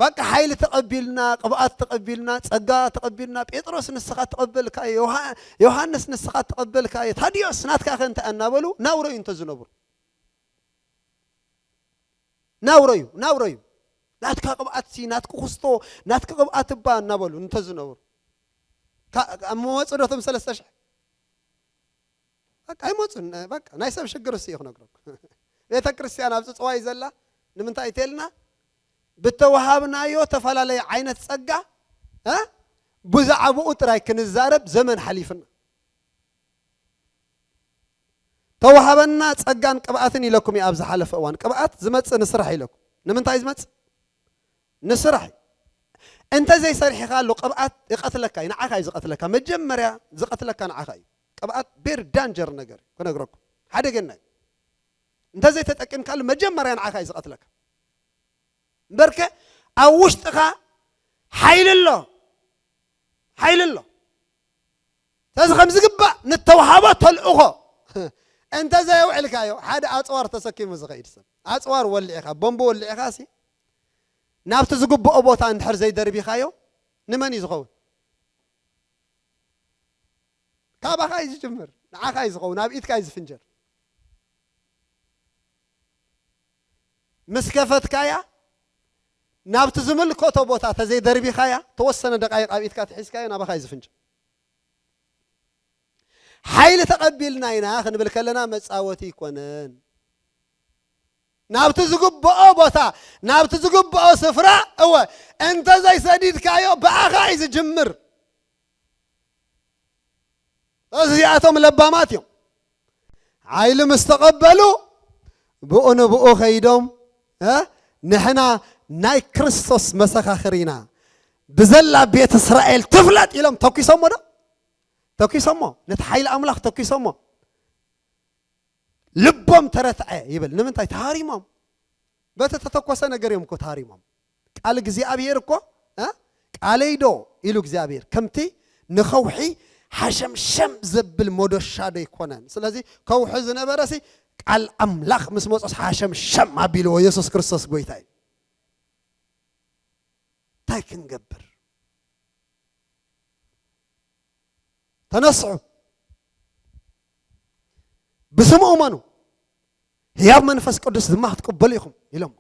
በቃ ሓይሊ ተቐቢልና፣ ቅብኣት ተቐቢልና፣ ጸጋ ተቐቢልና፣ ጴጥሮስ ንስኻ ተቐበልካዮ፣ ዮሃ-፣ ዮሃንስ ንስኻ ተቐበልካዮ፣ ታድዮስ ናትካ ከ እንታይ እናበሉ ናውረዩ እንተ ዝነብሩ። ናውረዩ፣ ናውረዩ። ናትካ ቅብኣትሲ፣ ናትኩ ክስቶ፣ ናትካ ቅብኣት እባ እናበሉ እንተ ዝነብሩ። ካ-፣ ኣብ መመጹ ዶ እቶም ሰለስተ ሽሕ? በቃ ኣይመጹን። በቃ ናይ ሰብ ሽግር እሱ እዩ ክነግረኩም። ቤተ ክርስቲያን ኣብ ጽጽዋ እዩ ዘላ። ንምንታይ ተልና? ብተዋሃብናዮ ተፈላለየ ዓይነት ጸጋ፣ እ? ብዛዕባኡ ጥራይ ክንዛረብ ዘመን ሓሊፍና። ተዋሃበና ጸጋን ቅብኣትን ኢለኩም እዩ ኣብ ዝሓለፈ እዋን። ቅብኣት ዝመጽእ ንስራሕ ኢለኩም። ንምንታይ ዝመጽእ? ንስራሕ እዩ። እንተ ዘይሰሪሕኻሉ ቅብኣት ይቐትለካ እዩ፣ ንዓኻ እዩ ዝቐትለካ። መጀመርያ ዝቐትለካ ንዓኻ እዩ። ቅብኣት ቬሪ ዳንጀር ነገር እዩ፣ ክነግረኩም። ሓደገና እዩ። እንተ ዘይተጠቂምካሉ መጀመርያ ንዓኻ እዩ ዝቐትለካ። እምበርከ ኣብ ውሽጥኻ ሓይሊ ኣሎ፣ ሓይሊ ኣሎ። ስለዚ ከም ዝግባእ ንተዋሃቦ ተልእኾ እንተ ዘየውዕልካዮ፣ ሓደ ኣጽዋር ተሰኪሙ ዝኸይድ ሰብ፣ ኣጽዋር ወሊዕኻ፣ ቦምብ ወሊዕኻ ሲ፣ ናብቲ ዝግብኦ ቦታ እንድሕር ዘይደርቢኻዮ፣ ንመን እዩ ዝኸውን? ካባኻ እዩ ዝጅምር፣ ንዓኻ እዩ ዝኸውን፣ ኣብ ኢድካ እዩ ዝፍንጀር። ምስ ከፈትካያ፣ ናብቲ ዝምልከቶ ቦታ ተዘይደርቢኻያ፣ ተወሰነ ደቃይቕ ኣብ ኢድካ ተሒዝካዮ፣ ናባኻ እዩ ዝፍንጀር። ሓይሊ ተቐቢልና ኢና ክንብል ከለና መጻወቲ ኣይኮነን። ናብቲ ዝግብኦ ቦታ፣ ናብቲ ዝግብኦ ስፍራ፣ እወ፣ እንተ ዘይሰዲድካዮ፣ ብኣኻ እዩ ዝጅምር። እዚኣቶም ለባማት እዮም። ሓይሊ ምስ ተቐበሉ፣ ብኡ ንብኡ ከይዶም፣ እ፣ ንሕና ናይ ክርስቶስ መሰኻኽር ኢና፣ ብዘላ ቤት እስራኤል ትፍለጥ ኢሎም ተኪሶሞ ዶ? ተኪሶሞ። ነቲ ሓይሊ ኣምላኽ ተኪሶሞ። ልቦም ተረትዐ ይብል። ንምንታይ? ተሃሪሞም። በቲ ተተኮሰ ነገር እዮም እኮ ተሃሪሞም። ቃል እግዚኣብሔር እኮ፣ እ፣ ቃለይ ዶ ኢሉ እግዚኣብሔር፣ ከምቲ ንኸውሒ ሓሸምሸም ዘብል መዶሻ ዶ ኣይኮነን? ስለዚ ከውሒ ዝነበረሲ ቃል ኣምላኽ ምስ መጾስ ሓሸምሸም ኣቢልዎ። ኢየሱስ ክርስቶስ ጎይታ እዩ። እንታይ ክንገብር? ተነስሑ፣ ብስሙ እመኑ፣ ህያብ መንፈስ ቅዱስ ድማ ክትቅበሉ ኢኹም ኢሎም።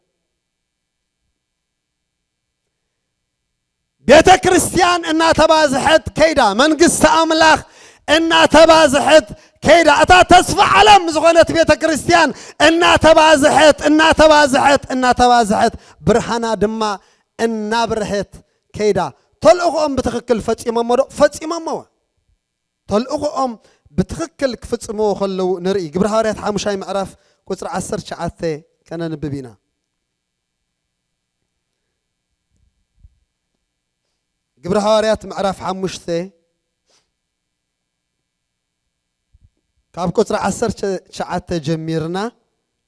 ቤተ ክርስቲያን እናተባዝሐት ከይዳ፣ መንግስቲ ኣምላኽ እናተባዝሐት ከይዳ፣ እታ ተስፋ ዓለም ዝኾነት ቤተ ክርስቲያን እናተባዝሐት፣ እናተባዝሐት፣ እናተባዝሐት፣ ብርሃና ድማ እናብርሀት ከይዳ። ተልእኾኦም ብትኽክል ፈጺሞሞ ዶ? ፈጺሞሞ። ተልእኾኦም ብትኽክል ክፍጽምዎ ከለዉ ንርኢ። ግብሪ ሃዋርያት ሓሙሻይ ምዕራፍ ቁጽሪ ዓሰርተ ትሽዓተ ከነንብብ ኢና። ግብሪ ሃዋርያት ምዕራፍ ሓሙሽተ ካብ ቁጽሪ ዓሰርተ ትሽዓተ ጀሚርና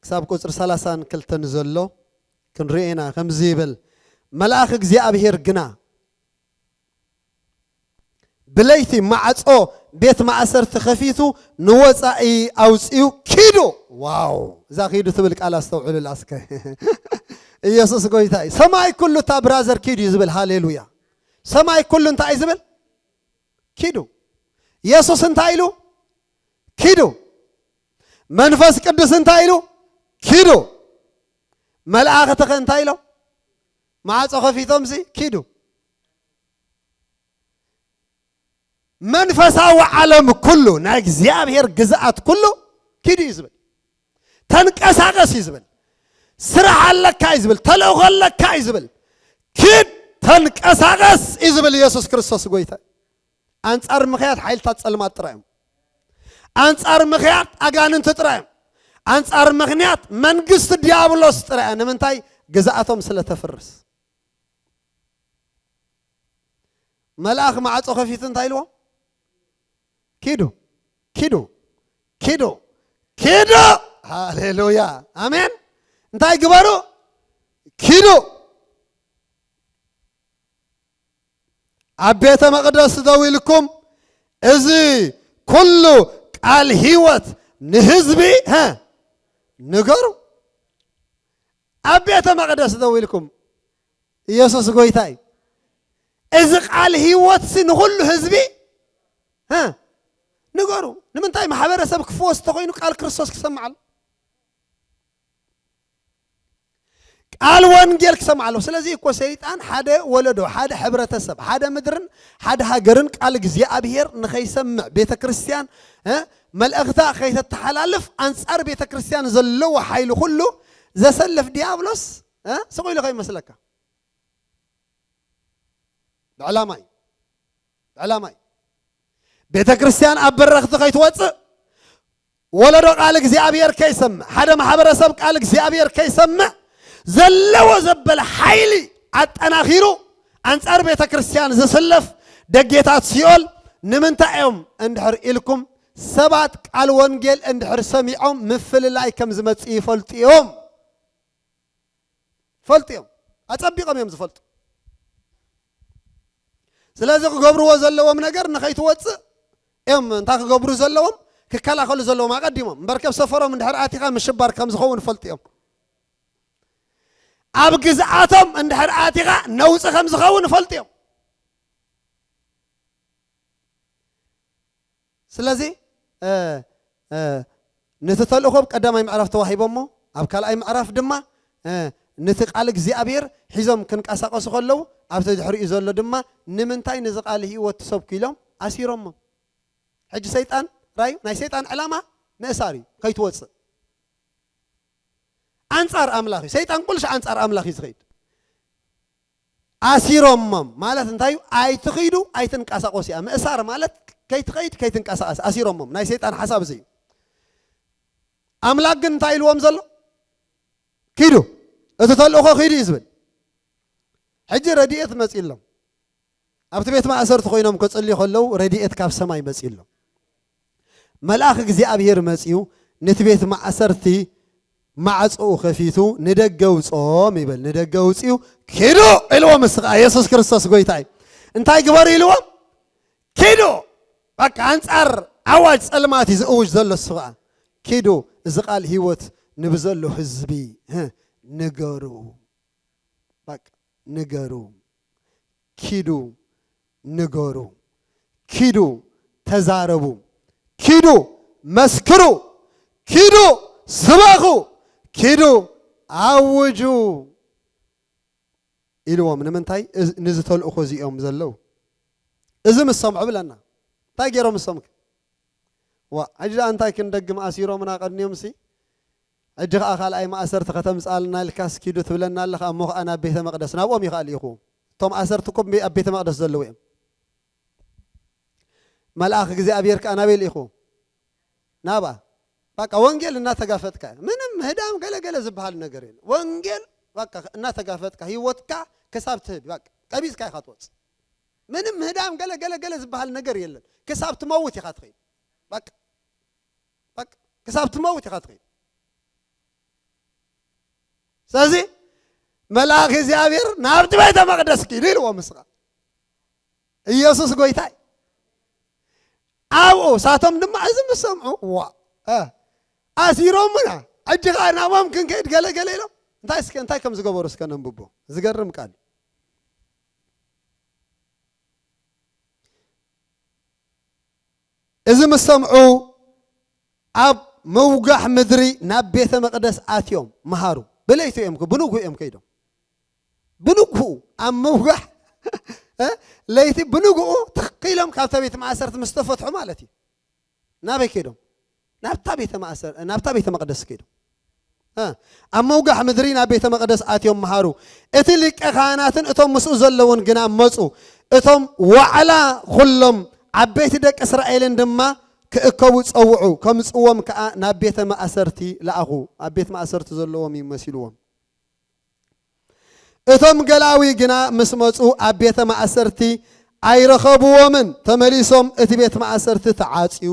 ክሳብ ቁጽሪ ሰላሳን ክልተን ዘሎ ክንርኢ ኢና። ከምዚ ይብል፣ መልኣኽ እግዚኣብሔር ግና ብለይቲ ማዕጾ ቤት ማእሰርቲ ከፊቱ ንወጻኢ ኣውጺኡ ኪዱ። ዋው! እዛ ኪዱ ትብል ቃል ኣስተውዕሉላ እስከ። ኢየሱስ ጎይታ እዩ። ሰማይ ኩሉ እታ ብራዘር ኪዱ እዩ ዝብል። ሃሌሉያ! ሰማይ ኩሉ እንታይ እዩ ዝብል? ኪዱ። ኢየሱስ እንታይ ኢሉ? ኪዱ። መንፈስ ቅዱስ እንታይ ኢሉ? ኪዱ። መላእኽቲ ኸ እንታይ ኢሎም? ማዕጾ ከፊቶምሲ ኪዱ። መንፈሳዊ ዓለም ኩሉ፣ ናይ እግዚኣብሔር ግዝኣት ኩሉ ኪዱ እዩ ዝብል። ተንቀሳቐስ እዩ ዝብል። ስራሕ ኣለካ እዩ ዝብል። ተልእኾ ኣለካ እዩ ዝብል። ኪድ ተንቀሳቐስ እዩ ዝብል ኢየሱስ ክርስቶስ ጎይታ። ኣንጻር ምኽያት ሓይልታት ጸልማት ጥራይ እዮም። ኣንጻር ምኽያት ኣጋንንቲ ጥራይ እዮም። ኣንጻር ምኽንያት መንግስቲ ዲያብሎስ ጥራይ እዮም። ንምንታይ? ግዝኣቶም ስለ ተፍርስ። መልኣኽ ማዕጾ ከፊቱ እንታይ ኢልዎ? ኪዱ፣ ኪዱ፣ ኪዱ፣ ኪዱ። ሃሌሉያ፣ ኣሜን። እንታይ ግበሩ? ኪዱ። ኣብ ቤተ መቕደስ ደው ኢልኩም እዚ ኩሉ ቃል ህይወት ንህዝቢ፣ ሀ፣ ንገሩ። ኣብ ቤተ መቕደስ ደው ኢልኩም፣ ኢየሱስ ጎይታ እዩ። እዚ ቃል ህይወትሲ ንኹሉ ህዝቢ፣ ሀ፣ ንገሩ። ንምንታይ? ማሕበረሰብ ክፍወስ ተኾይኑ ቃል ክርስቶስ ክሰምዕ ኣሎ። ቃል ወንጌል ክሰምዕ ኣለዎ። ስለዚ እኮ ሰይጣን ሓደ ወለዶ፣ ሓደ ሕብረተሰብ፣ ሓደ ምድርን ሓደ ሃገርን ቃል እግዚኣብሔር ንኸይሰምዕ፣ ቤተ ክርስቲያን፣ እ፣ መልእኽታ ከይተተሓላልፍ፣ ኣንጻር ቤተ ክርስቲያን ዘለዎ ሓይሊ ኩሉ ዘሰልፍ ዲያብሎስ፣ እ፣ ስቕ ኢሉ ከይመስለካ። ብዕላማ እዩ። ብዕላማ እዩ። ቤተ ክርስቲያን ኣብ በረኽቲ ከይትወጽእ፣ ወለዶ ቃል እግዚኣብሔር ከይሰምዕ፣ ሓደ ማሕበረሰብ ቃል እግዚኣብሔር ከይሰምዕ፣ ዘለዎ ዘበለ ሓይሊ ኣጠናኺሩ ኣንጻር ቤተ ክርስቲያን ዝስለፍ ደጌታት ሲኦል ንምንታይ እዮም እንድሕር ኢልኩም፣ ሰባት ቃል ወንጌል እንድሕር ሰሚዖም ምፍልላይ ከም ዝመጽእ ይፈልጡ እዮም። ፈልጡ እዮም። ኣጸቢቖም እዮም ዝፈልጡ። ስለዚ ክገብርዎ ዘለዎም ነገር ንኸይትወጽእ እዮም። እንታይ ክገብሩ ዘለዎም? ክከላኸሉ ዘለዎም ኣቐዲሞም። እምበር ከብ ሰፈሮም እንድሕር ኣቲኻ ምሽባር ከም ዝኸውን ፈልጡ እዮም። ኣብ ግዝኣቶም እንድሕር ኣቲኻ ነውጺ ከም ዝኸውን ፈልጡ እዮም። ስለዚ፣ እ፣ እ፣ ነቲ ተልእኮ ኣብ ቀዳማይ ምዕራፍ ተዋሂቦሞ፣ ኣብ ካልኣይ ምዕራፍ ድማ፣ እ፣ ነቲ ቃል እግዚኣብሔር ሒዞም ክንቀሳቐሱ ከለዉ፣ ኣብቲ ድሕሪኡ ዘሎ ድማ፣ ንምንታይ ነዚ ቃል ህይወት ትሰብኩ ኢሎም ኣሲሮሞ። ሕጂ ሰይጣን፣ ራዩ፣ ናይ ሰይጣን ዕላማ ምእሳር እዩ፣ ከይትወጽእ። ኣንጻር ኣምላኽ እዩ። ሰይጣን ቁልሽ ኣንጻር ኣምላኽ እዩ ዝኸይድ። ኣሲሮሞም ማለት እንታይ እዩ? ኣይትኺዱ፣ ኣይትንቀሳቐሱ እያ። ምእሳር ማለት ከይትኸይድ፣ ከይትንቀሳቐስ ኣሲሮሞም። ናይ ሰይጣን ሓሳብ እዚ እዩ። ኣምላኽ ግን እንታይ ኢልዎም ዘሎ? ኪዱ፣ እቲ ተልእኾ ኪዱ እዩ ዝብል። ሕጂ ረድኤት መጺሎም ኣብቲ ቤት ማእሰርቲ ኮይኖም ከጽልዩ ከለዉ ረድኤት ካብ ሰማይ መጺሎም። መልኣኽ እግዚኣብሔር መጺኡ ነቲ ቤት ማእሰርቲ ማዕጾኡ ከፊቱ ንደገ ውጾም ይብል። ንደገ ውጽኡ ኪዱ ኢልዎም። እስኻ ኢየሱስ ክርስቶስ ጎይታ እዩ። እንታይ ግበሩ ኢልዎም? ኪዱ። በቃ ኣንጻር ኣዋጅ ጸልማት እዩ ዝእውጅ ዘሎ። እሱ ኸኣ ኪዱ፣ እዚ ቃል ህይወት ንብዘሎ ህዝቢ ህ፣ ንገሩ። በቃ ንገሩ። ኪዱ ንገሩ። ኪዱ ተዛረቡ። ኪዱ መስክሩ። ኪዱ ስበኹ። ኪዱ ኣውጁ ኢልዎም። ንምንታይ? እዚ፣ ነዚ ተልእኾ እዚኦም ዘለዉ። እዚ ምስ ሰምዑ ብለና። እንታይ ገይሮም እሶም ከ? ዋ፣ ሕጂ ደኣ እንታይ ክንደግም? ኣሲሮምና ቀንዮምሲ፣ ሕጂ ኸኣ ካልኣይ ማእሰርቲ ከተምጽኣልና ኢልካስ ኪዱ ትብለና ኣለኻ፣ እሞ ኸኣ ናብ ቤተ መቕደስ። ናብኦም እዩ ኸኣ ልኢኹ። እቶም ኣሰርቲ እኮ ኣብ ቤተ መቕደስ ዘለዉ እዮም። መልኣኽ እግዚኣብሔር ከኣ ናበይ ልኢኹ? ናብኣ። በቃ ወንጌል እናተጋፈጥካ፣ ምንም ምህዳም ገለ ገለ ዝበሃል ነገር የለ። ወንጌል በቃ እናተጋፈጥካ፣ ህይወትካ ክሳብ ትህብ፣ በቃ ቀቢጽካ ኢኻ ትወጽእ። ምንም ምህዳም ገለ ገለ ገለ ዝበሃል ነገር የለን። ክሳብ ትመውት ኢኻ ትኸይድ። በቃ፣ በቃ፣ ክሳብ ትመውት ኢኻ ትኸይድ። ስለዚ መልኣኽ እግዚኣብሔር ናብቲ ቤተ መቕደስ ኪዱ ኢልዎ ምስኻ። ኢየሱስ ጎይታይ። ኣብኡ ሳቶም ድማ እዚ ምስ ሰምዑ፣ ዋ፣ እ፣ ኣሲሮምና፣ ሕጂ ኸኣ ናብኦም ክንከይድ ገለ ገለ ኢሎም። እንታይ እስከ፣ እንታይ ከም ዝገበሩ እስከ ነንብቦ። ዝገርም ቃል። እዚ ምስ ሰምዑ፣ ኣብ ምውጋሕ ምድሪ ናብ ቤተ መቕደስ ኣትዮም መሃሩ። ብለይቲ እዮም፣ ብንግሁ እዮም ከይዶም። ብንግሁ ኣብ ምውጋሕ፣ እ፣ ለይቲ ብንግሁ ትኽ ኢሎም ካብታ ቤት ማእሰርቲ ምስ ተፈትሑ ማለት እዩ። ናበይ ከይዶም? ናብታ ቤተ ማእሰር-፣ ናብታ ቤተ መቕደስ ከይዶም። እ፣ ኣብ ምውጋሕ ምድሪ ናብ ቤተ መቕደስ ኣትዮም መሃሩ። እቲ ሊቀ ካህናትን እቶም ምስኡ ዘለዉን ግና መጹ። እቶም ዋዕላ ኹሎም ዓበይቲ ደቂ እስራኤልን ድማ ክእከቡ ጸውዑ፣ ከምጽዎም ከኣ ናብ ቤተ ማእሰርቲ ለኣኹ። ኣብ ቤት ማእሰርቲ ዘለዎም እዩ መሲልዎም። እቶም ገላዊ ግና ምስ መጹ ኣብ ቤተ ማእሰርቲ ኣይረኸብዎምን። ተመሊሶም እቲ ቤት ማእሰርቲ ተዓጽዩ፣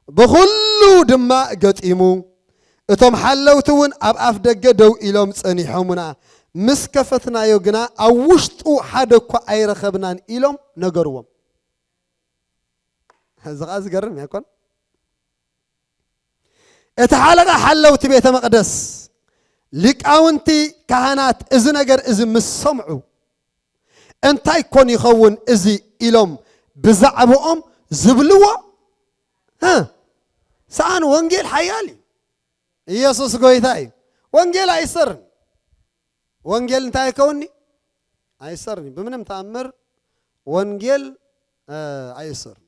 ብኹሉ ድማ ገጢሙ። እቶም ሓለውቲ እውን ኣብ ኣፍ ደገ ደው ኢሎም ጸኒሖምና፣ ምስ ከፈትናዮ ግና ኣብ ውሽጡ ሓደ እኳ ኣይረኸብናን ኢሎም ነገርዎም። እዚ ኸኣ ዝገርም ኣይኮን? እቲ ሓለቓ ሓለውቲ ቤተ መቕደስ፣ ሊቃውንቲ ካህናት እዚ ነገር እዚ ምስ ሰምዑ፣ "እንታይ ኮን ይኸውን እዚ?" ኢሎም ብዛዕባኦም ዝብልዎ፣ እ፣ ሰኣን ወንጌል ሓያል እዩ። ኢየሱስ ጎይታ እዩ። ወንጌል ኣይሰርም። ወንጌል እንታይ ኣይከውንኒ? ኣይሰርም። ብምንም ተኣምር ወንጌል፣ እ፣ ኣይሰርም።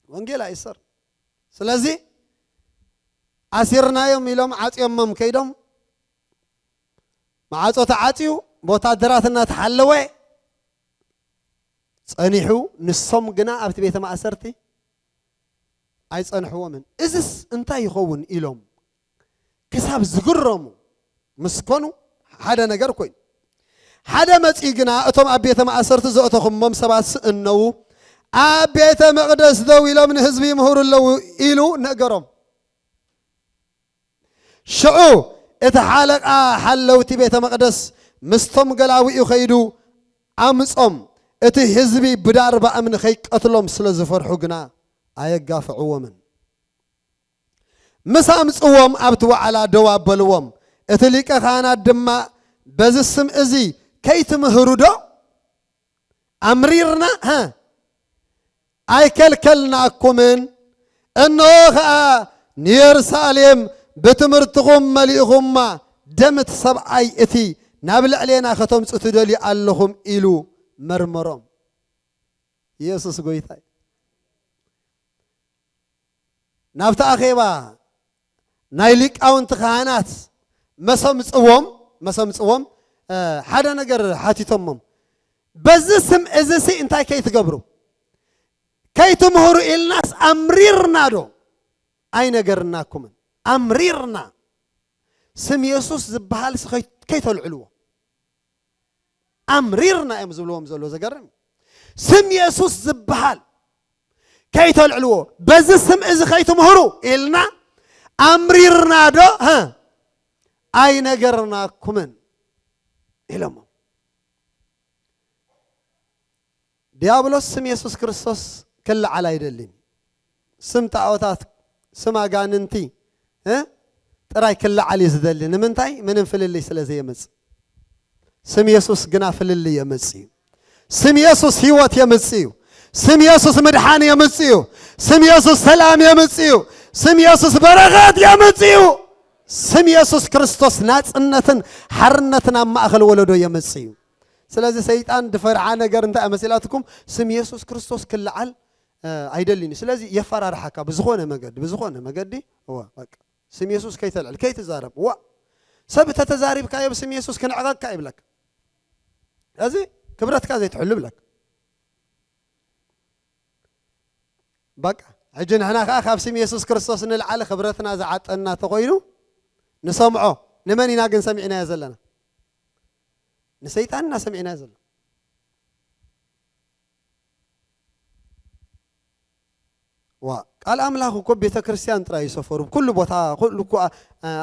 ወንጌል ኣይእሰር። ስለዚ ኣሲርናዮም ኢሎም ዓጽዮሞም ከይዶም፣ ማዕጾ ተዓጽዩ፣ ብወታደራት እናተሓለወ ጸኒሑ፣ ንሶም ግና ኣብቲ ቤተ ማእሰርቲ ኣይጸንሕዎምን። እዝስ እንታይ ይኸውን ኢሎም ክሳብ ዝግረሙ ምስ ኮኑ ሓደ ነገር ኮይኑ። ሓደ መጺኡ ግና እቶም ኣብ ቤተ ማእሰርቲ ዘእተኹሞም ሰባት ስእነዉ፣ ኣብ ቤተ መቕደስ ደው ኢሎም ንህዝቢ ይምህሩ ኣለዉ ኢሉ ነገሮም። ሽዑ እቲ ሓለቓ ሓለውቲ ቤተ መቕደስ ምስቶም ገላዊኡ ኸይዱ ኣምጾም፣ እቲ ህዝቢ ብዳርባ እምኒ ኸይቀትሎም ስለ ዝፈርሑ ግና ኣየጋፍዕዎምን። ምስ ኣምጽዎም ኣብቲ ዋዕላ ደው ኣበልዎም። እቲ ሊቀ ካህናት ድማ፣ "በዚ ስም እዚ ከይትምህሩ ዶ ኣምሪርና፣ ሀ፣ ኣይከልከልናኩምን? እንሆ ኸኣ ንየሩሳሌም ብትምህርትኹም መሊእኹማ፣ ደም እቲ ሰብኣይ እቲ ናብ ልዕሌና ከተምጹ ትደልዩ ኣለኹም" ኢሉ መርመሮም። ኢየሱስ ጎይታ እዩ። ናብቲ ኣኼባ ናይ ሊቃውንቲ ካህናት መሰምጽዎም፣ መሰምጽዎም፣ እ፣ ሓደ ነገር ሓቲቶሞም። "በዚ ስም እዚ ሲ እንታይ ከይትገብሩ? ከይትምህሩ ኢልናስ ኣምሪርና ዶ ኣይነገርናኩምን? ኣምሪርና። ስም የሱስ ዝበሃል ሲ ከይ- ከይተልዕልዎ ኣምሪርና እዮም ዝብልዎም ዘሎ። ዘገርም። ስም የሱስ ዝበሃል ከይተልዕልዎ፣ በዚ ስም እዚ ከይትምህሩ ኢልና ኣምሪርና ዶ ሀ ኣይነገርናኩምን ኢሎሞ። ዲያብሎስ ስም የሱስ ክርስቶስ ክለዓል ኣይደልን። ስም ጣዖታት፣ ስም ኣጋንንቲ እ ጥራይ ክለዓል እዩ ዝደሊ። ንምንታይ? ምንም ፍልልይ ስለ ዘየምጽእ። ስም የሱስ ግና ፍልልይ የምጽእ እዩ። ስም የሱስ ህይወት የምጽእ እዩ። ስም የሱስ ምድሓን የምጽእ እዩ። ስም የሱስ ሰላም የምጽእ እዩ። ስም የሱስ በረኸት የምጽእ እዩ። ስም የሱስ ክርስቶስ ናጽነትን ሓርነትን ኣብ ማእከል ወለዶ የምጽእ እዩ። ስለዚ ሰይጣን ድፈርዓ ነገር እንታይ መሲላትኩም? ስም የሱስ ክርስቶስ ክለዓል እ፣ ኣይደልን እዩ። ስለዚ የፈራርሓካ ብዝኾነ መገዲ፣ ብዝኾነ መገዲ። እዋ በቃ ስም የሱስ ከይተልዕል ከይትዛረብ። ዋ ሰብ ተተዛሪብካዮ ብስም የሱስ ክንዕቐካ ይብለካ። እዚ ክብረትካ ዘይትሕሉ ይብለካ። በቃ ሕጂ ንሕና ከዓ ካብ ስም የሱስ ክርስቶስ ንልዓሊ ክብረትና ዝዓጠና ተኮይኑ ንሰምዖ። ንመን ኢና ግን ሰሚዕናዮ ዘለና? ንሰይጣን ኢና ሰሚዕናዮ ዘለና። ዋ ቃል ኣምላኽ እኮ ቤተ ክርስቲያን ጥራይ እዩ ሰፈሩ። ኩሉ ቦታ ኩሉ እኮ ኣ-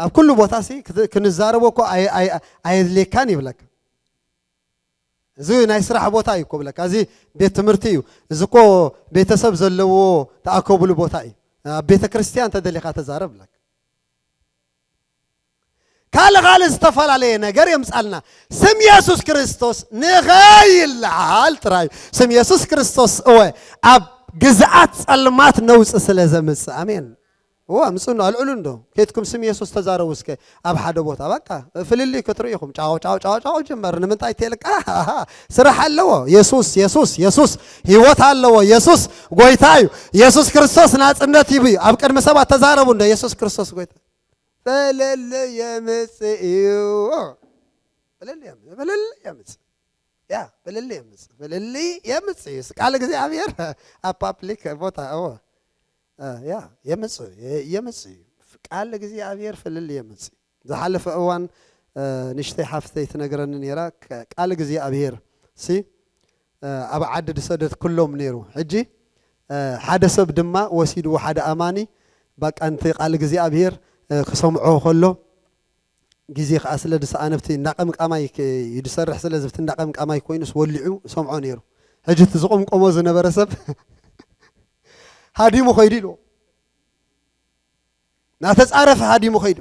ኣብ ኩሉ ቦታ ሲ ክት- ክንዛረቦ እኮ ኣየ- ኣየ- ኣየድልየካን ይብለካ። እዚ ናይ ስራሕ ቦታ እዩ እኮ ብለካ። እዚ ቤት ትምህርቲ እዩ። እዚ እኮ ቤተሰብ ዘለዎ ተኣከብሉ ቦታ እዩ። ኣብ ቤተ ክርስቲያን ተደሊኻ ተዛረብ ብለካ። ካልእ ካልእ ዝተፈላለየ ነገር የምጻልና። ስም የሱስ ክርስቶስ ንኸይለዓል ጥራይ። ስም የሱስ ክርስቶስ እወ ኣብ ግዝኣት ጸልማት ነውጽ ስለ ዘምጽእ። ኣሜን። እወ ኣምጽኡ እንዶ ኣልዕሉ እንዶ። ከይትኩም ስም የሱስ ተዛረቡ እስከ ኣብ ሓደ ቦታ። በቃ ፍልልይ ክትርኢ ኢኹም። ጫው ጫው ጫው ጫው ጅመር። ንምንታይ ትልቃ? ስራሕ ኣለዎ። የሱስ የሱስ የሱስ ህይወት ኣለዎ። የሱስ ጎይታ እዩ። የሱስ ክርስቶስ ናጽነት ይብ እዩ። ኣብ ቅድሚ ሰባት ተዛረቡ እንዶ የሱስ ክርስቶስ ጎይታ። ፍልልይ የምጽእ እዩ። ፍልልይ የም- ፍልልይ የምጽእ። ያ ፍልልይ የምጽእ። ፍልልይ የምጽእ እዩ። ቃል እግዚኣብሔር ኣብ ፓብሊክ ቦታ እዎ። እ፣ ያ የምጽእ የ- የምጽእ እዩ። ቃል እግዚኣብሔር ፍልልይ የምጽእ እዩ። ዝሓለፈ እዋን እ፣ ንእሽተይ ሓፍተይ ትነግረኒ ነይራ። ከ- ቃል እግዚኣብሔር ሲ እ፣ ኣብ ዓዲ ዝሰደትኩሎም ነይሩ። ሕጂ እ፣ ሓደ ሰብ ድማ ወሲድዎ፣ ሓደ ኣማኒ። በቃ ነቲ ቃል እግዚኣብሔር እ፣ ክሰምዖ ከሎ ግዜ ከዓ ስለ ዝሰኣነ ብቲ እንዳቀምቃማይ ክ- እዩ ዝሰርሕ። ስለዚ ብቲ እንዳቀምቃማይ ኮይኑስ ወሊዑ ሰምዖ ነይሩ። ሕጂ እቲ ዝቆምቆሞ ዝነበረ ሰብ ሃዲሙ ከይዱ ኢልዎ። እናተጻረፈ ሃዲሙ ከይዱ።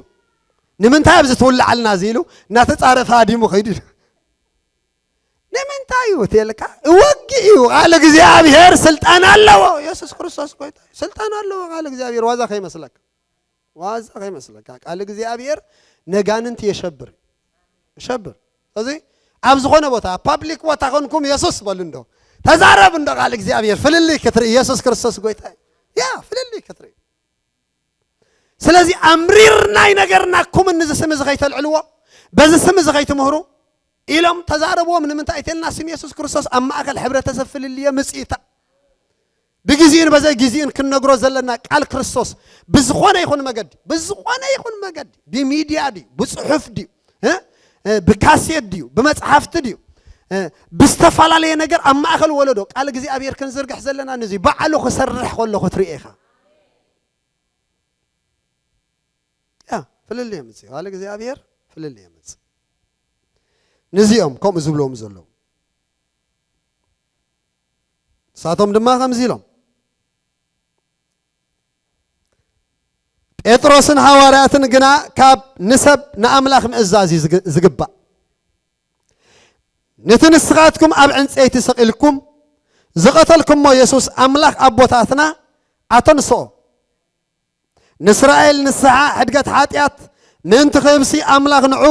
ንምንታይ ኣብዚ ትውልዓልና እዚ ኢሉ እናተጻረፈ ሃዲሙ ከይዱ ኢሉ። ንምንታይ እዩ ተልካ? ወጊእ እዩ። ቃል እግዚኣብሔር ስልጣን ኣለዎ። የሱስ ክርስቶስ ጎይታ እዩ። ስልጣን ኣለዎ ቃል እግዚኣብሔር። ዋዛ ከይመስለካ። ዋዛ ከይመስለካ። ቃል እግዚኣብሔር ነጋንንቲ የሸብር። የሸብር። ስለዚ ኣብ ዝኾነ ቦታ፣ ኣብ ፓብሊክ ቦታ ኮንኩም የሱስ በሉ እንዶ። ተዛረብ እንዶ ቃል እግዚኣብሔር። ፍልልይ ክትርኢ። የሱስ ክርስቶስ ጎይታ እዩ። ያ፣ ፍልልይ ክትርኢ። ስለዚ ኣምሪር ናይ ነገርና ኩም ንዚ ስም እዚ ከይተልዕልዎ፣ በዚ ስም እዚ ከይትምህሩ ኢሎም ተዛረብዎም። ንምንታይ ተልና ስም የሱስ ክርስቶስ ኣብ ማእከል ሕብረተሰብ ፍልልየ ምጽኢታ። ብግዜኡን በዘይ ግዜኡን ክንነግሮ ዘለና ቃል ክርስቶስ ብዝኾነ ይኹን መገዲ፣ ብዝኾነ ይኹን መገዲ፣ ብሚድያ ድዩ፣ ብጽሑፍ ድዩ፣ እ? እ፣ ብካሴት ድዩ፣ ብመጽሓፍቲ ድዩ፣ እ፣ ብዝተፈላለየ ነገር ኣብ ማእከል ወለዶ ቃል እግዚኣብሔር ክንዝርግሕ ዘለና ንዚ ባዕሉ ክሰርሕ ከሎ ክትርኢ ኢኻ። ያ፣ ፍልልይ የምጽእ። ቃል እግዚኣብሔር ፍልልይ የምጽእ። ንዚኦም ከምኡ ዝብልዎም ዘለዉ። ንሳቶም ድማ ከምዚ ኢሎም፣ ጴጥሮስን ሃዋርያትን ግና ካብ ንሰብ ንኣምላኽ ምእዛዝ እዩ ዝግ- ዝግባእ። ነቲ ንስኻትኩም ኣብ ዕንጸይቲ ሰቒልኩም ዝቐተልኩሞ የሱስ ኣምላኽ ኣቦታትና ኣተንስኦ። ንእስራኤል ንስሓ ሕድገት ሓጢኣት ምእንቲ ክህብሲ ኣምላኽ ንዕኡ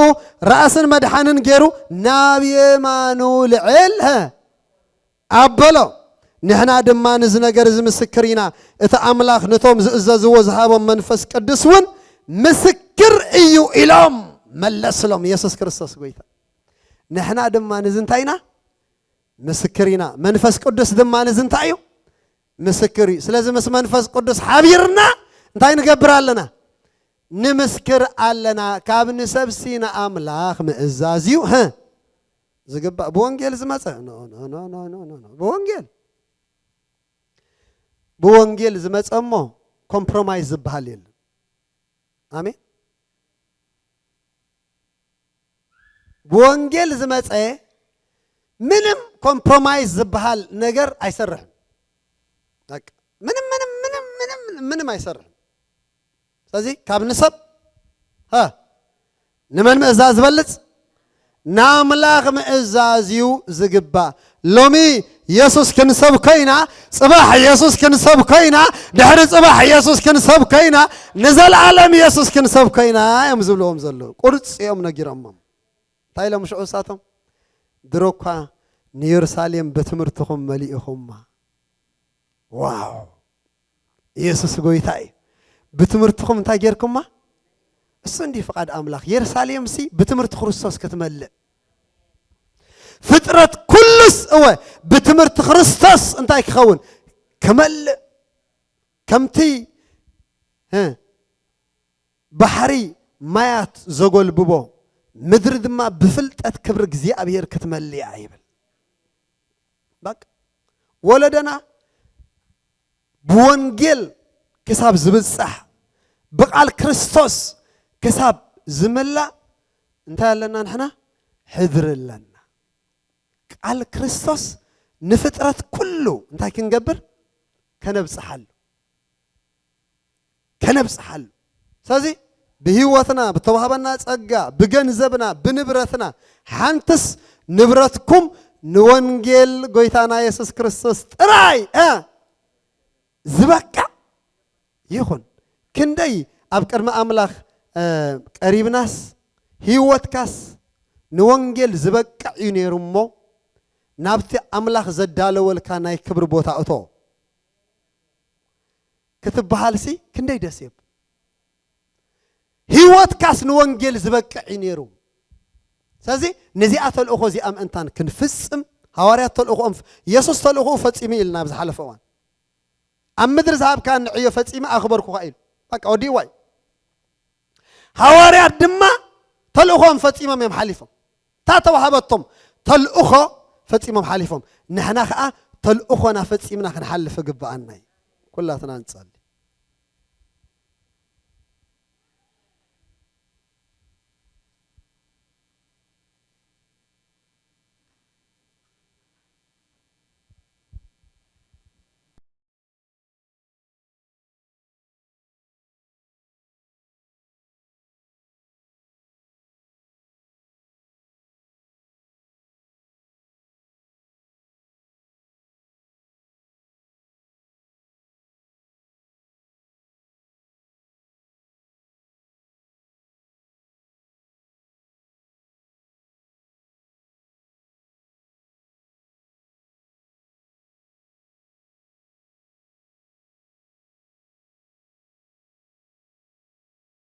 ራእስን መድሓንን ገይሩ ናብ የማኑ ልዕል ሀ ኣበሎ። ንሕና ድማ ንዚ ነገር እዚ ምስክር ኢና። እቲ ኣምላኽ ነቶም ዝእዘዝዎ ዝሃቦም መንፈስ ቅዱስ እውን ምስክር እዩ ኢሎም መለስሎም። የሱስ ክርስቶስ ጎይታ። ንሕና ድማ ንዚ እንታይ ኢና? ምስክር ኢና። መንፈስ ቅዱስ ድማ ንዚ እንታይ እዩ? ምስክር እዩ። ስለዚ ምስ መንፈስ ቅዱስ ሓቢርና እንታይ ንገብር ኣለና? ንምስክር ኣለና፣ ካብ ንሰብሲ ንኣምላኽ ምእዛዝ እዩ፣ ሀ፣ ዝግባእ። ብወንጌል ዝመጸ፣ ኖ፣ ኖ፣ ኖ፣ ኖ፣ ኖ፣ ኖ፣ ኖ። ብወንጌል፣ ብወንጌል ዝመጸ እሞ ኮምፕሮማይዝ ዝበሃል የለን። ኣሜን። ብወንጌል ዝመጸ ምንም ኮምፕሮማይዝ ዝበሃል ነገር ኣይሰርሕን። በቃ ምንም፣ ምንም፣ ምንም፣ ምንም፣ ምንም ኣይሰርሕን። ስለዚ ካብ ንሰብ፣ ሀ፣ ንመን ምእዛዝ ዝበልጽ? ንኣምላኽ ምእዛዝ እዩ ዝግባእ። ሎሚ የሱስ ክንሰብኮ ኢና፣ ጽባሕ የሱስ ክንሰብኮ ኢና፣ ድሕሪ ጽባሕ የሱስ ክንሰብኮ ኢና፣ ንዘለኣለም የሱስ ክንሰብኮ ኢና እዮም ዝብልዎም ዘለዉ። ቁርጽ እዮም ነጊሮሞም። እንታይ ኢሎም ሽዑ እሳቶም? ድሮ እኳ ንየሩሳሌም ብትምህርትኹም መሊእኹማ። ዋው! ኢየሱስ ጎይታ እዩ። ብትምህርትኹም እንታይ ጌርኩማ? እሱ እንዲህ ፍቓድ ኣምላኽ። የሩሳሌምሲ ብትምህርቲ ክርስቶስ ክትመልእ። ፍጥረት ኩሉስ፣ እወ፣ ብትምህርቲ ክርስቶስ እንታይ ክኸውን? ክመልእ። ከምቲ፣ እ፣ ባሕሪ ማያት ዘጎልብቦ፣ ምድሪ ድማ ብፍልጠት ክብሪ እግዚኣብሔር ክትመልእ እያ ይብል። በቃ ወለደና ብወንጌል ክሳብ ዝብጻሕ፣ ብቓል ክርስቶስ ክሳብ ዝምላእ እንታይ ኣለና ንሕና? ሕድሪ ኣለና። ቃል ክርስቶስ ንፍጥረት ኩሉ እንታይ ክንገብር? ከነብጽሓሉ። ከነብጽሓሉ። ስለዚ ብህይወትና፣ ብተዋህበና ጸጋ፣ ብገንዘብና፣ ብንብረትና፣ ሓንትስ ንብረትኩም ንወንጌል ጎይታና የሱስ ክርስቶስ ጥራይ፣ እ፣ ዝበቅዕ ይኹን። ክንደይ ኣብ ቅድሚ ኣምላኽ፣ እ፣ ቀሪብናስ፣ ህይወትካስ ንወንጌል ዝበቅዕ እዩ ነይሩ እሞ፣ ናብቲ ኣምላኽ ዘዳለወልካ ናይ ክብሪ ቦታ እቶ ክትበሃልሲ ክንደይ ደስ የብል። ህይወትካስ ንወንጌል ዝበቅዕ እዩ ነይሩ። ስለዚ ነዚኣ ተልእኾ እዚኣ ምእንታን ክንፍጽም፣ ሃዋርያት ተልእኾኦም፣ የሱስ ተልእኾኡ ፈጺሙ ኢልና ኣብ ዝሓለፈ እዋን፣ ኣብ ምድሪ ዝሃብካኒ ዕዮ ፈጺመ ኣኽበርኩኻ ኢሉ። በቃ ወዲእዋ እዩ። ሃዋርያት ድማ ተልእኾም ፈጺሞም እዮም ሓሊፎም። እታ ተዋህበቶም ተልእኾ ፈጺሞም ሓሊፎም። ንሕና ኸኣ ተልእኾና ፈጺምና ክንሓልፍ ይግብኣና እዩ። ኩላትና ንጸሊ።